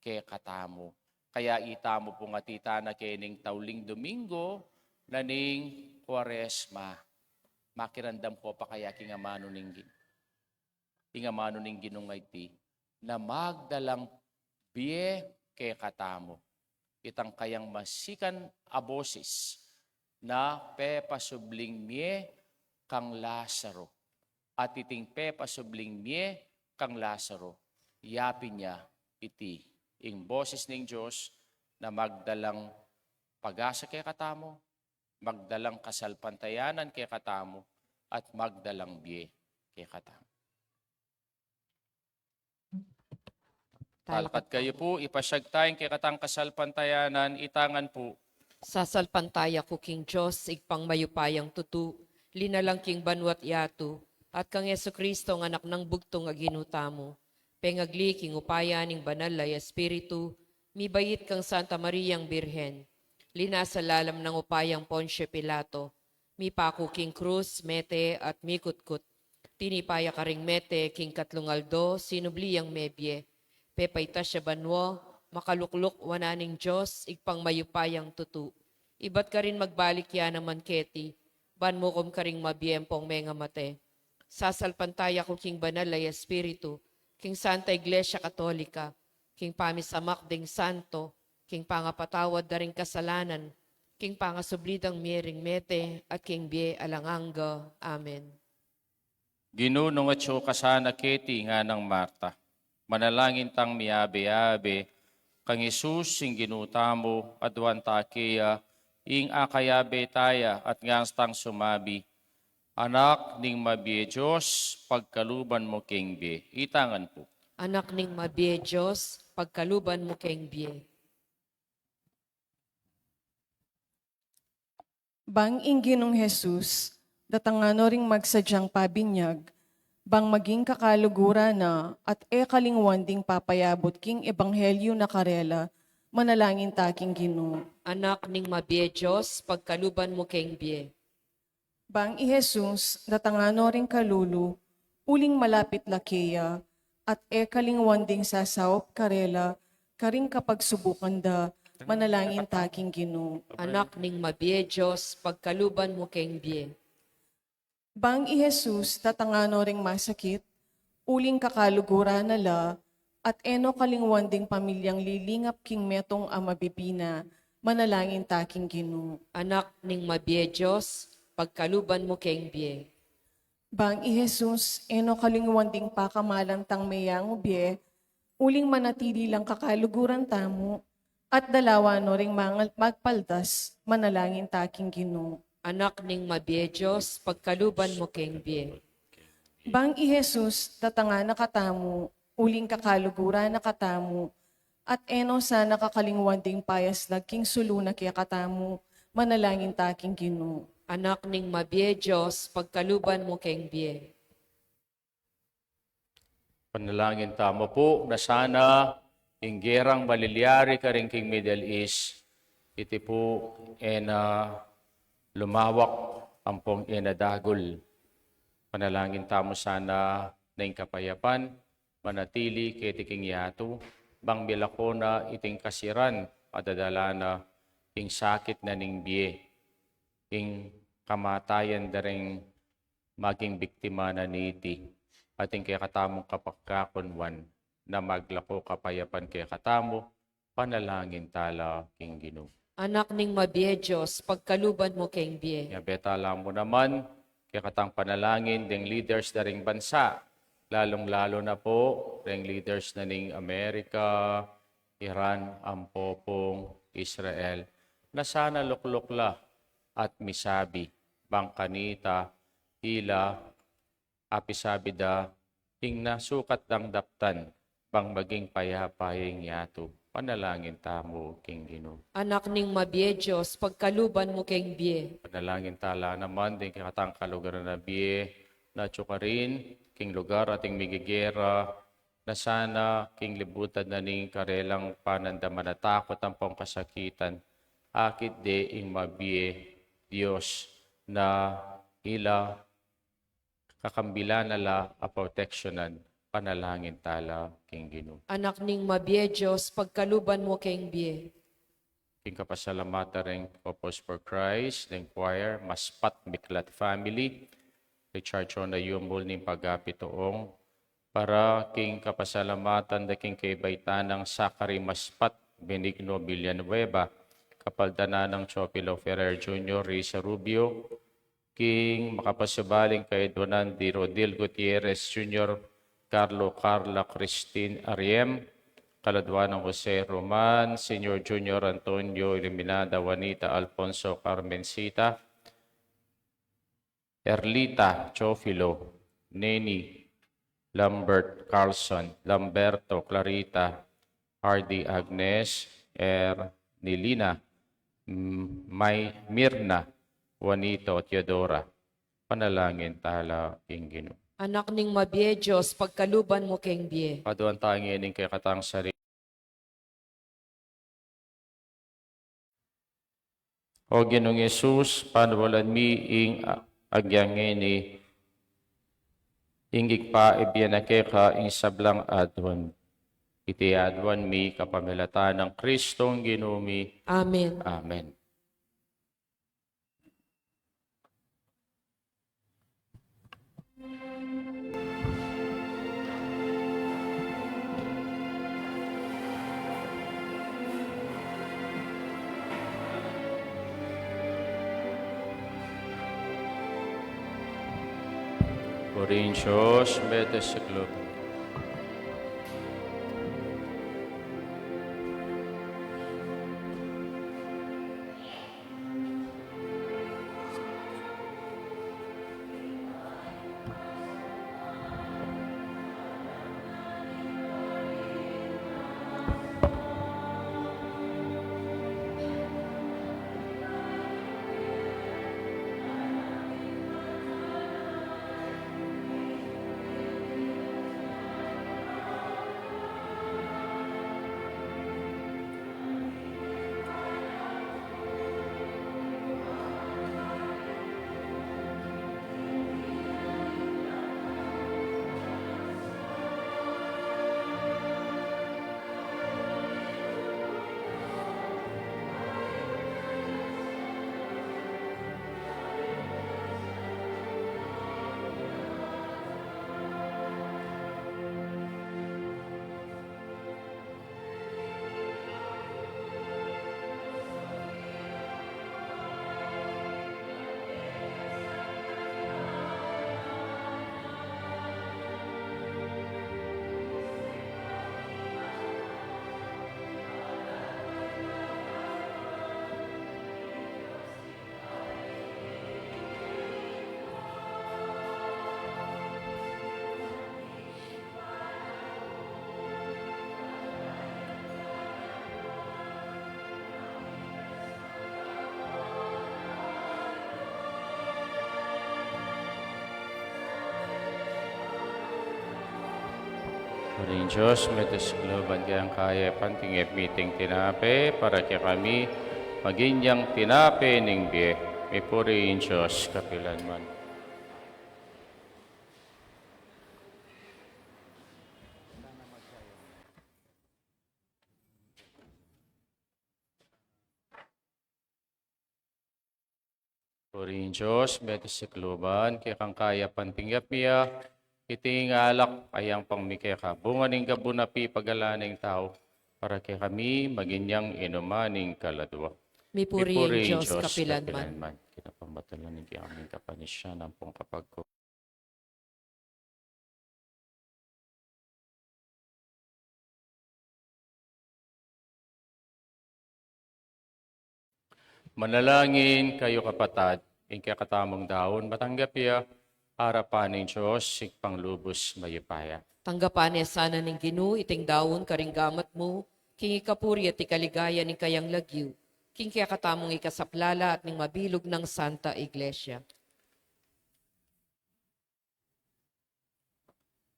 kekatamu. Kaya itamu pung atita na kening tauling Domingo na ning Kuaresma. Makiramdam ko pa kaya king amanu ning Gin-, ing amanu ning Ginu ngeni na magdalang bie kekatamu. Itang kayang masikan a boses na pepasubling mie kang Lazaro. At iting pepasubling mie kang Lazaro, yapin ya iti ing boses ning Dios na magdalang pag-asa kekatamu, magdalang kasalpantayanan kekatamu, at magdalang bie kekatamu. Talakad kayu pu, ipasyag taya ing kekatang kasalpantayanan, ita ngan pu. Sasalpantaya ku king Dios, Ibpang mayupayang tutu, linalang king banua't yatu, at kang Jesucristo a Anak nang bugtung a Ginu tamu, pengagli king upaya ning Banal a Espiritu, mibait kang Santa Mariang Birhen, linasa lalam nang upayang Poncio Pilato, mipaku king krus, mete at mikutkut. Tinipa ya karing mete king katlung aldo, sinubli yang mebie. Pepaitas ya banua, makalukluk wanan ning Dios, Ibpang mayupayang tutu. Ibat karin magbalik ya naman keti, ban mukum karing mabie ampong mengamate. Sasalpantaya ku king Banal a Espiritu, king Santa Iglesia Katolika, king pamisamak ding santo, king pangapatawad da ring kasalanan, king pangasubli dang mie ring mete, at king bie alang angga. Amen. Ginu, nung atyu ka sana keti, nganang Marta, manalangin tang miyabe-yabe kang Jesus ing Ginu tamu, aduan ta keya ing akayabe taya at ngan tang sumabi, Anak ning mabie Dios, pagkaluban mu keng bie. Itangan pu. Anak ning mabie Dios, pagkaluban mu keng bie. Bang ing Ginung Jesus, datangan no ring magsadyang pabinyag, bang maging kakaluguran na at e kalingwan ding papayabut king ebanghelyu na karela, manalangin ta king Ginu. Anak ning mabie Dios, pagkaluban mu keng bie. Bang i Jesus, datangan no ring kalulu, uling malapit la keya, at e kalingwan ding sasaup karela, karing kapagsubukan da, manalangin ta king Ginu. Anak ning mabie Dios, pagkaluban mu keng bie. Bang i Jesus, datangan no ring masakit, uling kakaluguran na la, at e no kalingwan ding pamilyang lilingap king metung a mabibina, manalangin ta king Ginu. Anak ning mabie Dios, pagkaluban mu keng bie. Bang i Jesus, e no kalingwan ding pakamalan tang meyangu bie, uling manatili lang kakaluguran tamu, at dalawan no ring mangal-, magpaldas, manalangin ta king Ginu. Anak ning mabie Dios, pagkaluban mu keng bie. Bang i Jesus, datangan na katamu, uling kakaluguran na katamu, at e no sana kakalingwan ding payaslag king sulu na kekatamu, manalangin ta king Ginu. Anak ning mabie Dios, pagkaluban mu keng bie. Panalangin tamu pu na sana ing gerang malilyari karin king Middle East, iti pu e na lumawak ampong e na dagul. Panalangin tamu sana na ing kapayapan manatili keti king yatu, bang milako na iting kasiran a dadala na ing sakit na ning bie, ing kamatayan da ring maging biktima na niti, at ing kekatamung kapagkakunwan na maglako kapayapan kekatamu, panalangin ta la king Ginu. Anak ning mabie Dios, pagkaluban mu keng bie. Yabe ta la mu naman kekatang panalangin ding leaders da ring bansa, lalung-lalu na pu ring leaders na ning Amerika, Iran, ampo pung Israel, na sana lukluk la at misabi bang kanita ila apisabi da ing nasukat dang daptan bang maging payapa ing yatu. Panalangin tamu king Ginu. Anak ning mabie Dios, pagkaluban mu keng bie. Panalangin ta la naman ding kekatang kalugaran a bie, na atyu karin king lugar ating migigera, na sana king libutan na ning karelang panandaman a takut ampong kasakitan, akit de ing mabie Dios na ila kakambilan na la a proteksyonan, panalangin ta la king Ginu. Anak ning mabie Dios, pagkaluban mu keng bie. King kapasalamatan ring Couples for Christ, ring choir, Maspat Miklat family, Richard Chona Yumul ning pagapituong, para king kapasalamatan da king kaybat nang Zachary Maspat, Benigno Villanueva, kapaldanan nang Chopilo Ferrer Junior, Risa Rubio, king makapasubaling kayadwanan di Rodil Gutierrez Junior, Carlo, Carla, Christine, Ariem, kaladwa nang Jose Roman Senior, Junior Antonio, Iluminada, Juanita, Alfonso, Carmencita, Erlita, Chofilo, Neni, Lambert, Carlson, Lamberto, Clarita, Hardy, Agnes, Ernilina, M-, May, Mirna, Juanito, Teodora. Panalangin ta la king Ginu. Anak ning mabie Dios, pagkaluban mu keng bie. Paduan ta ngeni ing kekatang sarili. O Ginung Jesus, panualan mi ing a-, agyang ngeni, ing Ibpa ibie na keka ing sablang aduan. Iti aduan mi kapamilatan nang Kristong Ginu mi. Amen. Amen. Purihin Dios, mete sa globe. Dios, metung sa kalooban kang kayapan, tinggap mi iting tinape para kekami, maging yang tinape ning bie. Mipuri ing Dios kapilanman. Puri ing Dios, metung sa kalooban kang kayapan, tinggap mi ya iting alak a yang pang mi keka, bunga ning gabun a pipagalan ning tau, para kekami maging yang inuman ning kaladua. Mipuri ing Dios kapilanman. Kapamatulan ning kekami kapanisian ampong kapagku Manalangin kayu, kapatad, ing kekatamung daun matanggap ya arapan ning Dios, Ibpang lubus mayupaya. Tanggapan ne sana ning Ginu iting daun karing gamat mu, king ikapuri at ikaligaya ning kayang lagyu, king kekatamung ikasaplala at ning mabilug nang Santa Iglesia.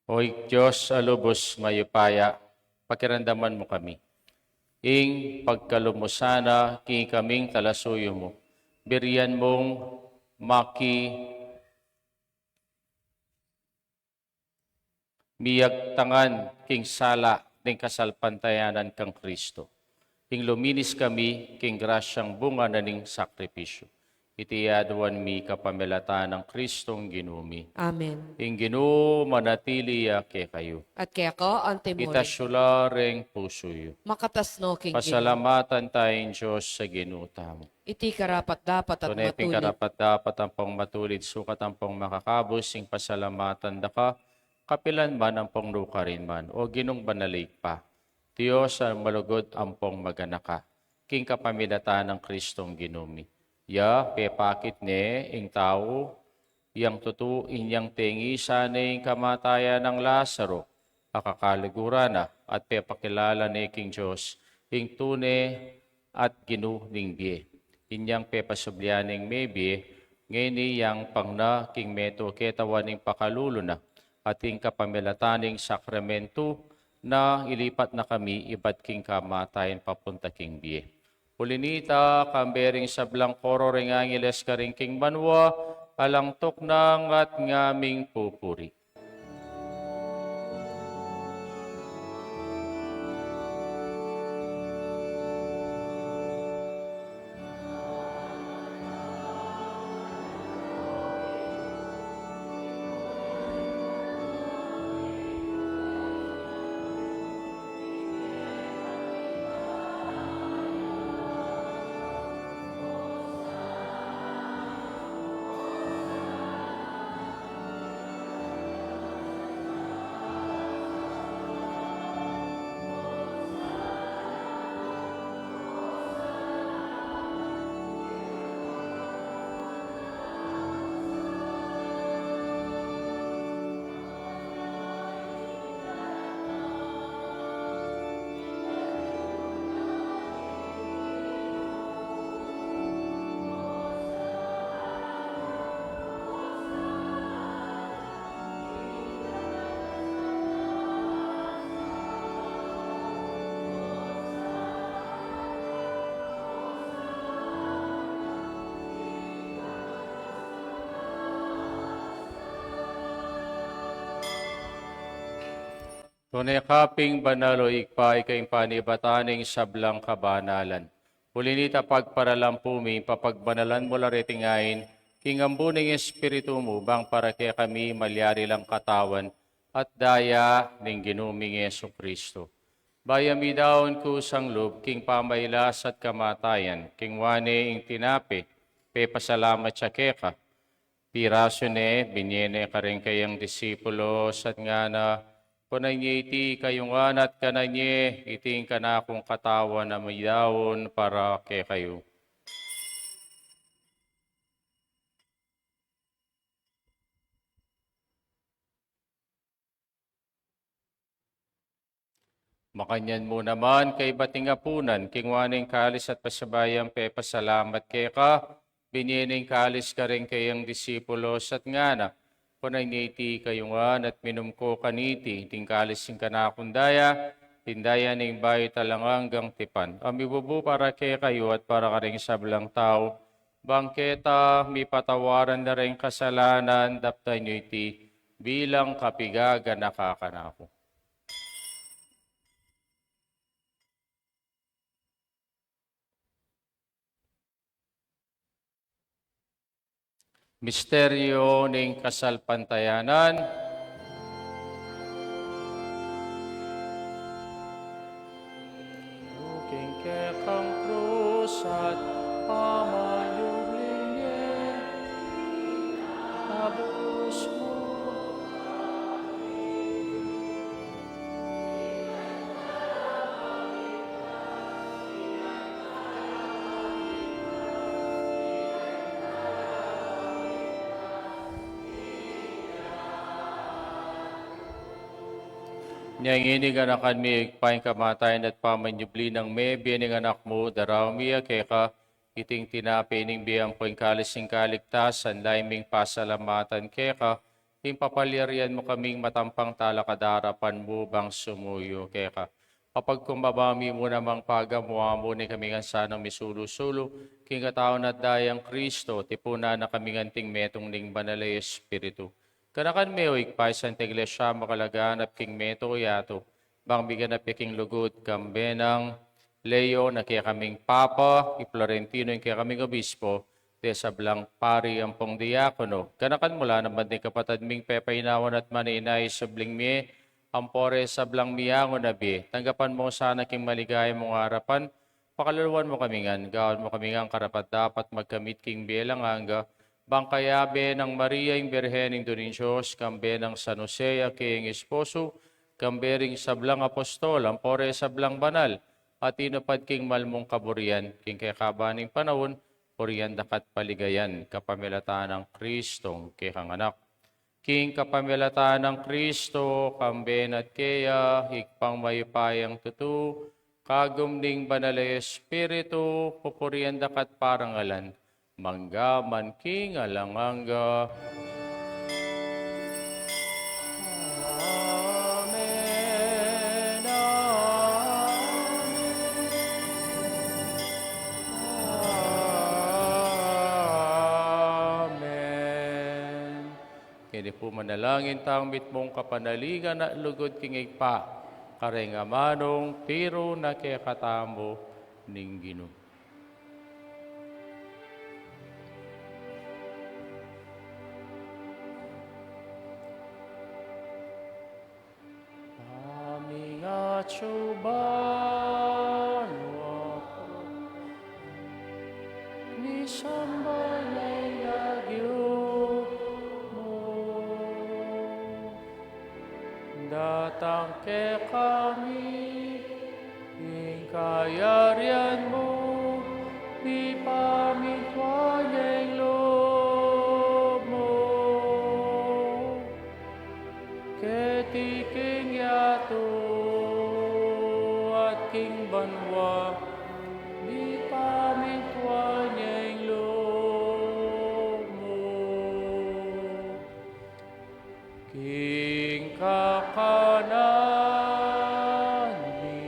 O Dios a lubus mayupaya, pakiramdaman mu kami. Ing pagkalub mu sana king ikaming talasuyu mu, burian mung maki miyagtangan king sala ning kasalpantayanan kang Kristo. Ing luminis kami king grasyang bunga na ning sakripisyu. Iti aduan mi kapamilatan nang Kristong Ginu mi. Amen. Ing Ginu manatili ya kekayu. At keka mu rin. Itas yu la ring pusu yu. Makatas no king Ginu. Pasalamatan taya ing Dios a Ginu tamu. Iti karapat-dapat at matulid. Tune pin karapat-dapat ampong matulid, sukat ampong makakabus ing pasalamatan da ka, kapilanman ampong nukarin man, O Ginung banal a Ibpa, Dios a malugud ampong maganaka, king kapamilatan nang Kristong Ginu mi. Ya pepakit ne ing tau yang tutu inyang tengisan ne ing kamatayan nang Lazaro a kakaluguran na, at pepakilala ne king Dios ing tune at Ginu ning bie. Inyang pepasublian neng mebie ngeni yang pang na king metung a ketawan ning pakalulu na, at ing kapamilatan ning sakramentu na, ilipat na kami ibat king kamatayan papunta king bie. Uli nita, kambe ring sablang koro ring angeles karin king banua, alang tuknang at ngaming pupuri. Tune ka pin banal, o Ibpa, ika ing panibatan ning sablang kabanalan. Uli nita, pagparalampu mi, papagbanalan mu la reting ain king ambu ning Espiritu mu, bang para kekami malyari lang katawan at daya ning Ginu ming Jesucristo. Bayu mi daun kusang lub king pamailas at kamatayan, kinua ne ing tinape, pepasalamat ya keka, pirasu ne, binie ne karing kayang disipulos, at ngana, kunan ye iti kayu ngan at kanan ye, iti ing kanakung katawan a midaun para kekayu. Makanyan mu naman, kaybat ning apunan, kinua ne ing kalis at pasibayu yang pepasalamat keka, binie ne ing kalis karing kayang disipulos at ngana, Kunan ye iti kayu ngan at minum ko kaniti, iting kalis ning kanakung daya, iting daya ning bayu at alang anggang tipan, a mibubu para kekayu at para karing sablang tau, bang keta mipatawaran da ring kasalanan. Daptan yu iti bilang kapigaganaka kanaku. Misteryo ning kasalpantayanan. King kekang krus at pamanyubling ye, abus mu. Nya ngeni, ganakan mi, Ibpa, ing kamatayan at pamanyubli nang mebie ning Anak mu, daraun mi ya keka iting tinape ning bie ampo ing kalis ning kaligtasan, lalu ming pasalamatan keka, ing papalyarian mu kaming matampang talakad king arapan mu bang sumuyu keka. Papagkumbaba mi mu namang pagamu-amu ning kami ngan sanang misulu-sulu king katawan at dayang Kristo, tipunan na kami ngan anting metung ning Banal a Espiritu. Ganakan me, o Ibpa, ing Santa Iglesia mu a kalaganap king mabilug a yatu, bang miganap ya king lugud, kambe nang Leo a kekaming Papa, i Florentino a kekaming Obispo, ding sablang pari ampong diakono. Ganakan mu la naman ding kapatad ming pepainawan at manenaya king subling mie, ampo ring sablang miangu na bie. Tanggapan mu la sana king maligaya mung arapan, pakaluluan mu kami ngan, gawan mu kami ngan karapat-dapat magkamit king bie alang angga, bang kayabe nang Maria ing Birhen, Indu ning Dios, kambe nang San Jose a keyang esposo, kambe ring sablang apostol, ampo ring sablang banal a tinupad king mal mung kaburian, king kekaban ning panaun, purian da ka at paligayan, kapamilatan nang Kristong kekang Anak. King kapamilatan nang Kristo, kambe na at keya, Ibpang mayupayang tutu, kagum ning Banal a Espiritu, pupurian da ka at parangalan, mangga man king alang angga. Amen, amen, amen. Keni pu manalangin tang mitmung kapanalingan at lugud king Ibpa, karing amanung tiru na kekatamu ning Ginu. Aming atsu banua, misamban ya ing lagyu mu, datang kekami ing kayarian mu, mipamintuan ya ing lub mu keti king yatu at king banua, mipamintuan ya ing lub mu. King kakanan mi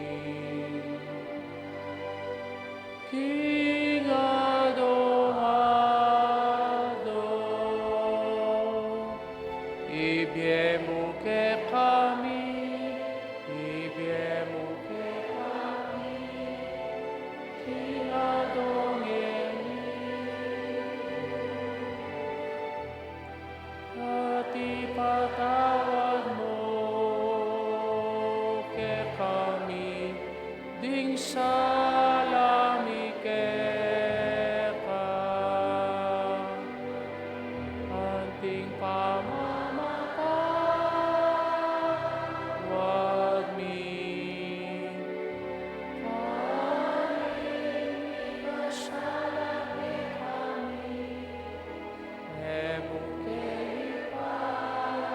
king adong-adong, ibie mu kekami, ibie mu kekami king adong ngeni, at ipatawad mu kekami ding sala mi keka, anting pamamatawad mi karing mikasala kekami. E mu ke ipaisaul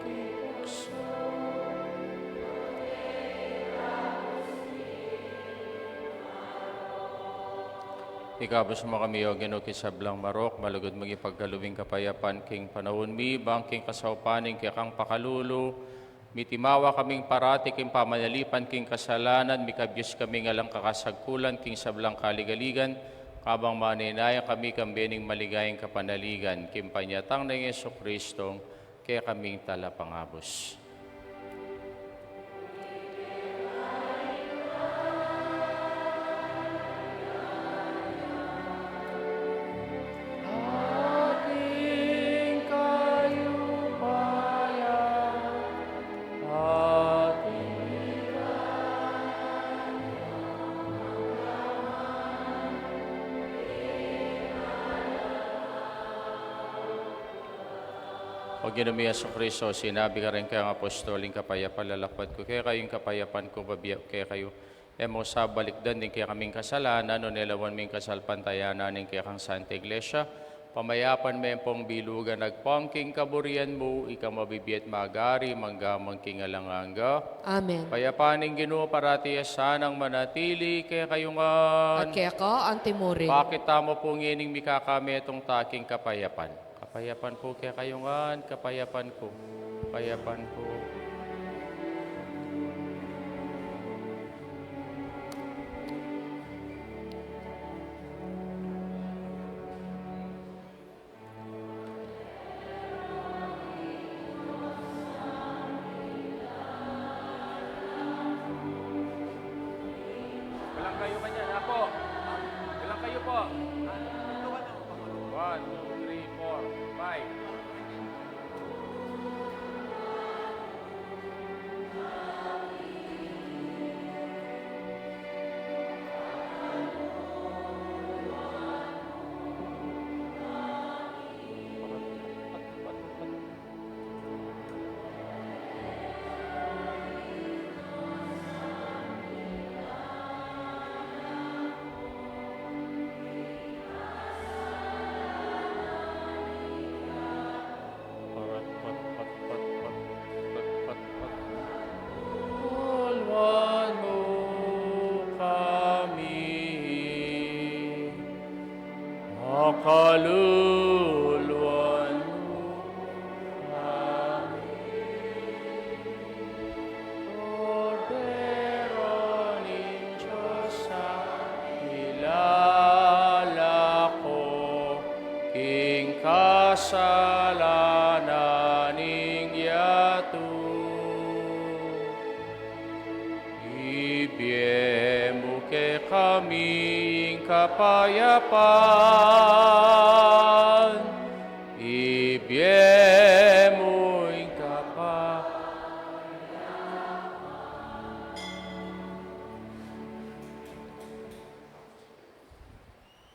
king tuksu, Ikabus mu kami, O Ginu, king sablang marok, malugud mung ipagkalub ing kapayapan king panaun mi, bang king kasaupan ning kekang pakalulu, mitimawa kaming parati king pamanalipan king kasalanan, mikabyus kaming alang kakasagkulan king sablang kaligaligan, kabang manenaya kami kambe ning maligayang kapanaligan, king panyatang nang Jesucristo, kekaming talapangabus. Ating kayupayan, ating O Ginu mi Jesucristo, sinabi karing kekang apostol, ing kapayapan lalakwan ku kekayu, ing kapayapan ku bibie ku kekayu. E mu sa balikdan ding kekaming kasalanan, nune lawan me ing kasalpantayanan ning kekang Santa Iglesia. Pamayapan me pung bilugan agpang king kaburian mu, ika mabibie at magari mangga man king alang angga. Amen. Kapayapan ning Ginu parati ya sanang manatili kekayu ngan. At keka antimurin. Pakit tamu pu ngening mikakametung ta king kapayapan. Kapayapan pu kekayu ngan, kapayapan pu, kapayapan pu. Bilang kayu kanyan, apo. Bilang kayu po. One, two, three, four, five. Ulwan mu kami. Pakaluluan mu kami. Kordero ning Dios a milalako king kasalanan ning yatu. Ibie mu kekami ing kapayapan. Ibie mu ing kapayapan.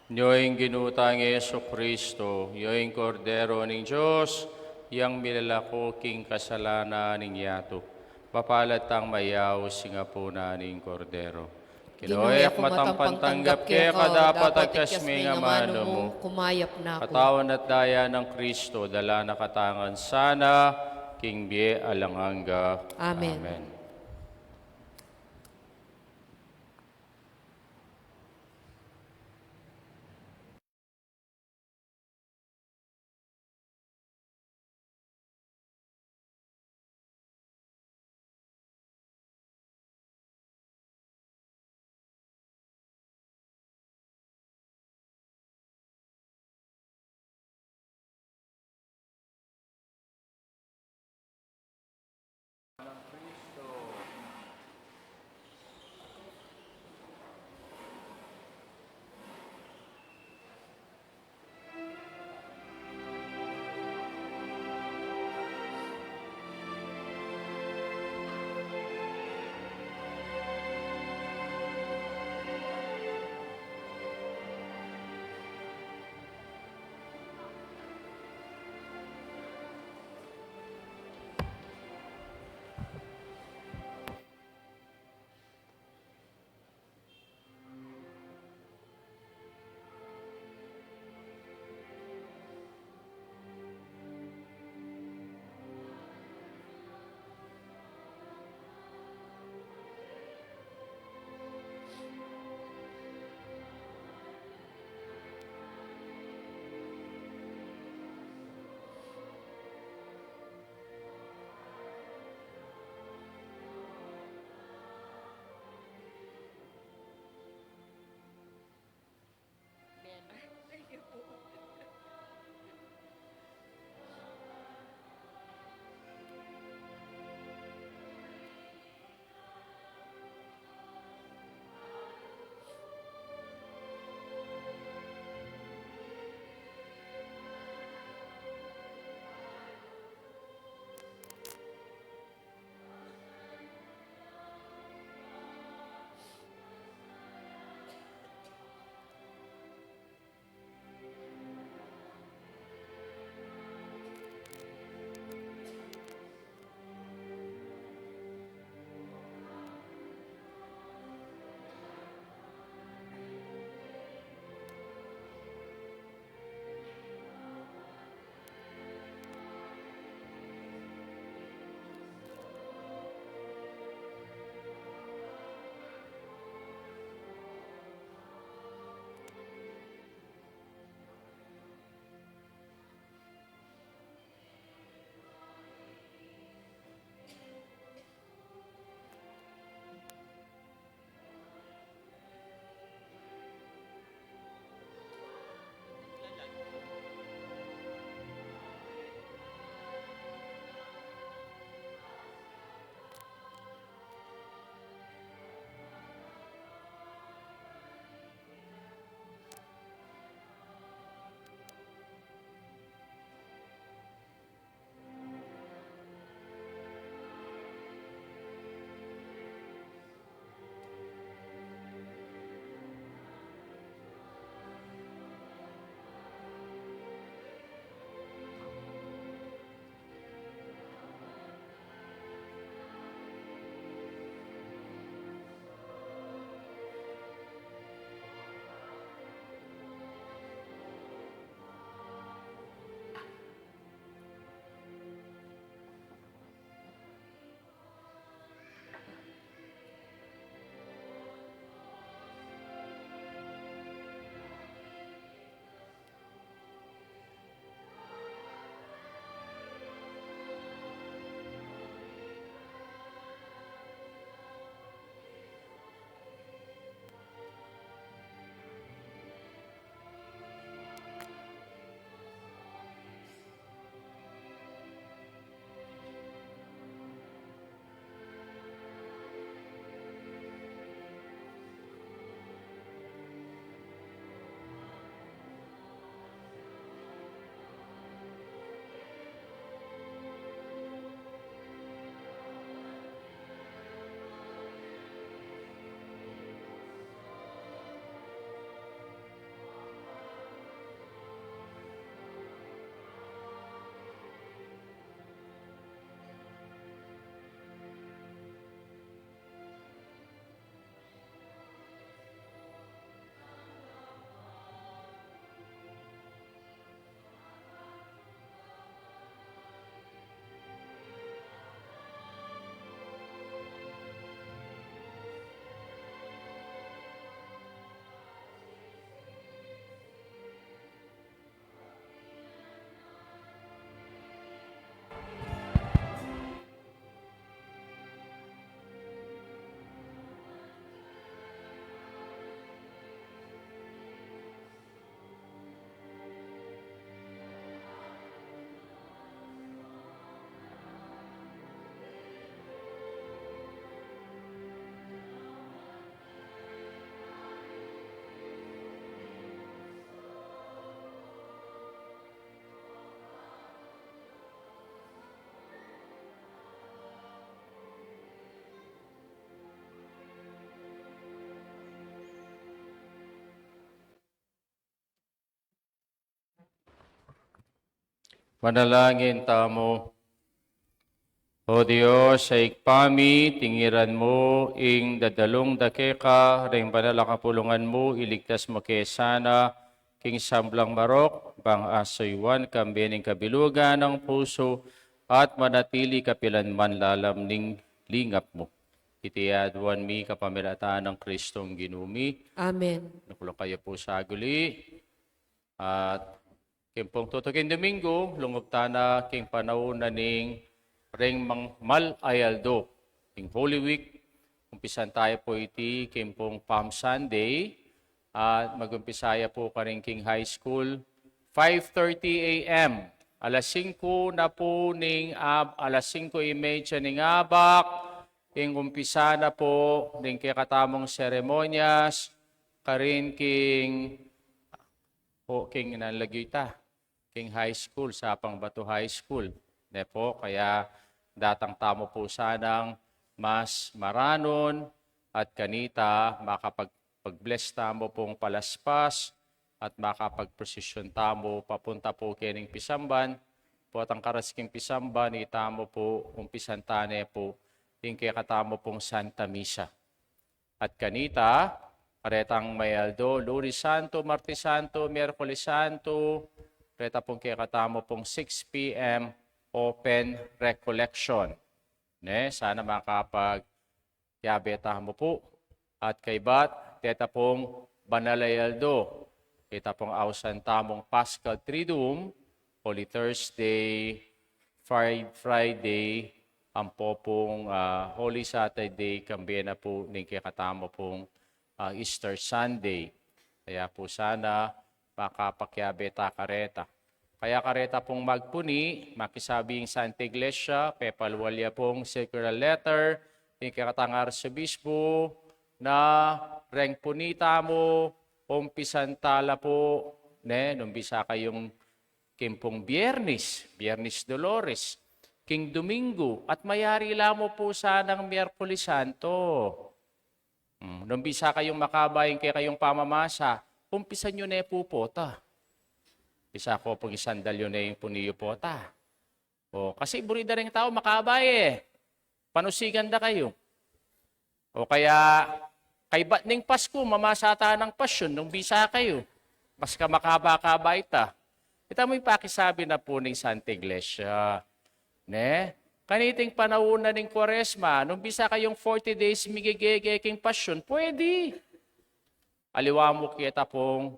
Nyo ing Ginu tang Jesucristo, nyo ing Kordero ning Dios, yang milalako king kasalanan ning yatu. Mapalad tang mayaus king apunan ning Kordero. Ginu, e ku matampan tanggap keka, dapat agkas me ing amanu mu, kumayap na ku. Katawan at daya nang Kristo, dala na katamu ngan sana king bie alang angga. Amen. Amen. Nang Kristo, Manalangin tamu. O Dios, a Ibpa mi, tingiran mu ing dadalung da keka, ring banal a kapulungan mu, iligtas mu ke sana king sablang marok, bang asuyuan kambe ning kabilugan nang pusu, at manatili kapilanman lalam ning lingap mu. Iti aduan mi kapamilatan nang Kristong Ginu mi. Amen. Nukulong kayu pu saguli. At king pung tutuking Domingo, lungub tana king panaun na ning ring mang mal a aldo, king Holy Week. Umpisan taya pu iti king pung Palm Sunday, at mag-umpisa ya pu karin king high school, five thirty a m. Alas singko na pu ning ab-, alas singko y media ning abak, ing umpisa na pu ning kekatamung seremonyas, karin king, o, king nanlagyu ita, king high school, Sapang Bato High School. Ne pu, kaya datang tamu pu sanang mas maranun at kanita makapag-, pag-bless tamu pung palaspas at makapag-procession tamu papunta pu kening pisamban. Potang karas king pisamban, itamu pu, umpisan tane pu ing kekatamu pung Santa Misa. At kanita, karetang may aldo, Lunes Santo, Martes Santo, Miyerkules Santo, reta pung kekatamu pung six p m open recollection. Ne, sana makapagyabe tamu pu. At kaybat, deta pung banal a aldo, ita pung ausan tamung Paschal Triduum, Holy Thursday, Fri-, Friday, ampo pung, ah, Holy Saturday, kambe na pu ning kekatamu pung, ah, Easter Sunday. Kaya pu sana makapagyabe ta kareta. Kaya kareta pung magpuni, makisabi ing Santa Iglesia, pepalwal ya pung circular letter king kekatang arsobispo, na reng puni tamu, umpisan ta la pu, ne, nung bisa kayung king pung Biyernes, Biyernes Dolores, king Domingo, at mayari la mu pu sanang Miyerkules Santo. Hmm, nung bisa kayung makaba ing kekayung pamamasa, umpisan yu ne pu pota. Bisa ko pung isandal yu ne ing puni yu pota. O, kasi buri da ring tau makaba e. Panusigan da kayu. O kaya, kaybat ning Pasku, mamasa ta nang Pasyon nung bisa kayu. Mas ka makaba-kaba ita. Ita mu ing pakisabi na pu ning Santa Iglesia. Ne? Kaniting panaun na ning Kuaresma, nung bisa kayung forty days migegege king Pasyon, pwede. Aliwa mu keta pung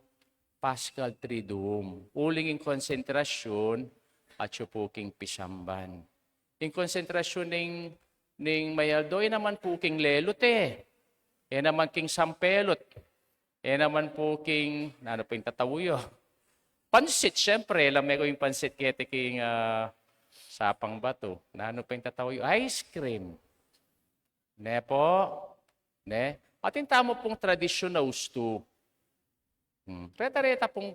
Paschal Triduum. Uling ing konsentrasyun, atyu pu king pisamban. Ing konsentrasyun ning, ning may aldo, e naman pu king lelut e. E naman king sampelot. E naman pu king, nanu pa ing tatau yu? Pansit, siyempre. Alam me ku ing pansit keti king, ah, Sapang Bato. Nanu pa ing tatau yu? Ice cream. Ne pu? Ne? Atin tamu pung tradisyun a ustu. Hmm. Reta-reta pung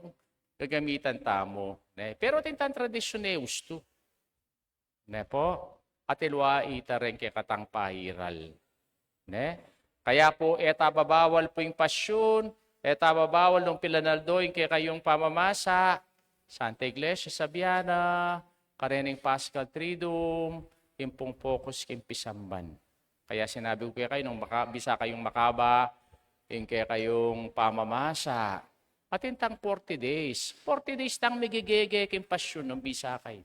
gagamitan tamu. Ne? Pero atin tang tradisyun e ustu. Ne pu? At aliwa ita reng kekatang pairal. Ne? Kaya pu, e ta babawal pu ing Pasyon, e ta babawal nung pilan aldo ing kekayung pamamasa. Santa Iglesia, sabian na, kareng Paschal Triduum, ing pung focus king pisamban. Kaya sinabi ku kekayu, nung maka-, bisa kayung makaba ing kekayung pamamasa, atin tang forty days. Forty days tang migegege king Pasyon nung bisa kayu.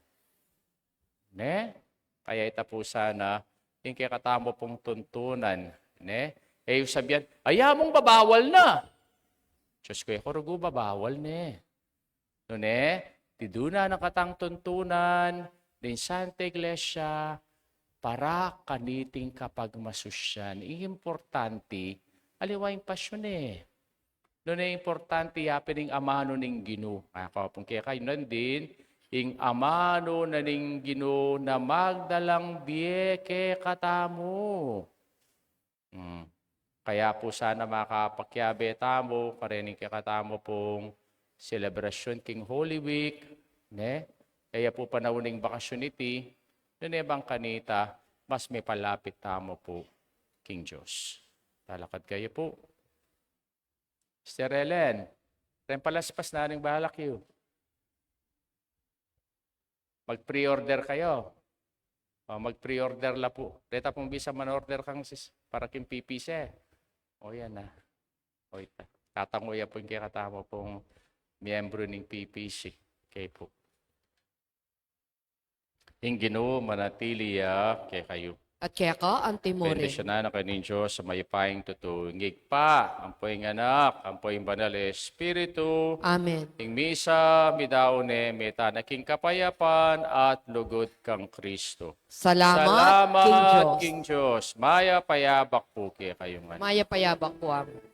Ne? Kaya ita pu sana, ing kekatamu pung tuntunan, ne? E yu sabian, "Ay, among babawal na." Diyos ku, e ku rugu babawal, ne? Nune, tidunan na katang tuntunan ning Santa Iglesia para kaniting kapagmasusyan. Ing importante, aliwa ing Pasyon e. Nune importante ya pin ing amanu ning Ginu. Aku pung kekayu nandin, ing amanu na ning Ginu na magdalang bie kekatamu. Hmm. Kaya pu sana makapakiabe tamu karening kekatamu pung selebrasyun king Holy Week, ne? E ya pu panaun ning bakasyun iti, nune bang kanita, mas mipalapit tamu pu king Dios. Talakad kayu pu. Sister Ellen, reng palaspas na ning balak yu. Mag-pre-order kayu. O, mag-pre-order la pu. Reta pung bisa man-order kang sis, para king P P C. O, yan na. O, ita. Tatangu ya pu ing kekatamu pung miyembru ning P P C. Okay pu. Ing Ginu manatili ya kekayu. At keka anti mu rin. Bendisyunan na kayu ning Dios a mayupayang tutu, ing Ibpa, ampo ing Anak, ampo ing Banal a Espiritu. Amen. Ing misa, midaun ne, mita na king kapayapan at lugud kang Kristo. Salamat king Dios. Mayap a yabak pu kekayu ngan. Mayap a yabak pu, Among.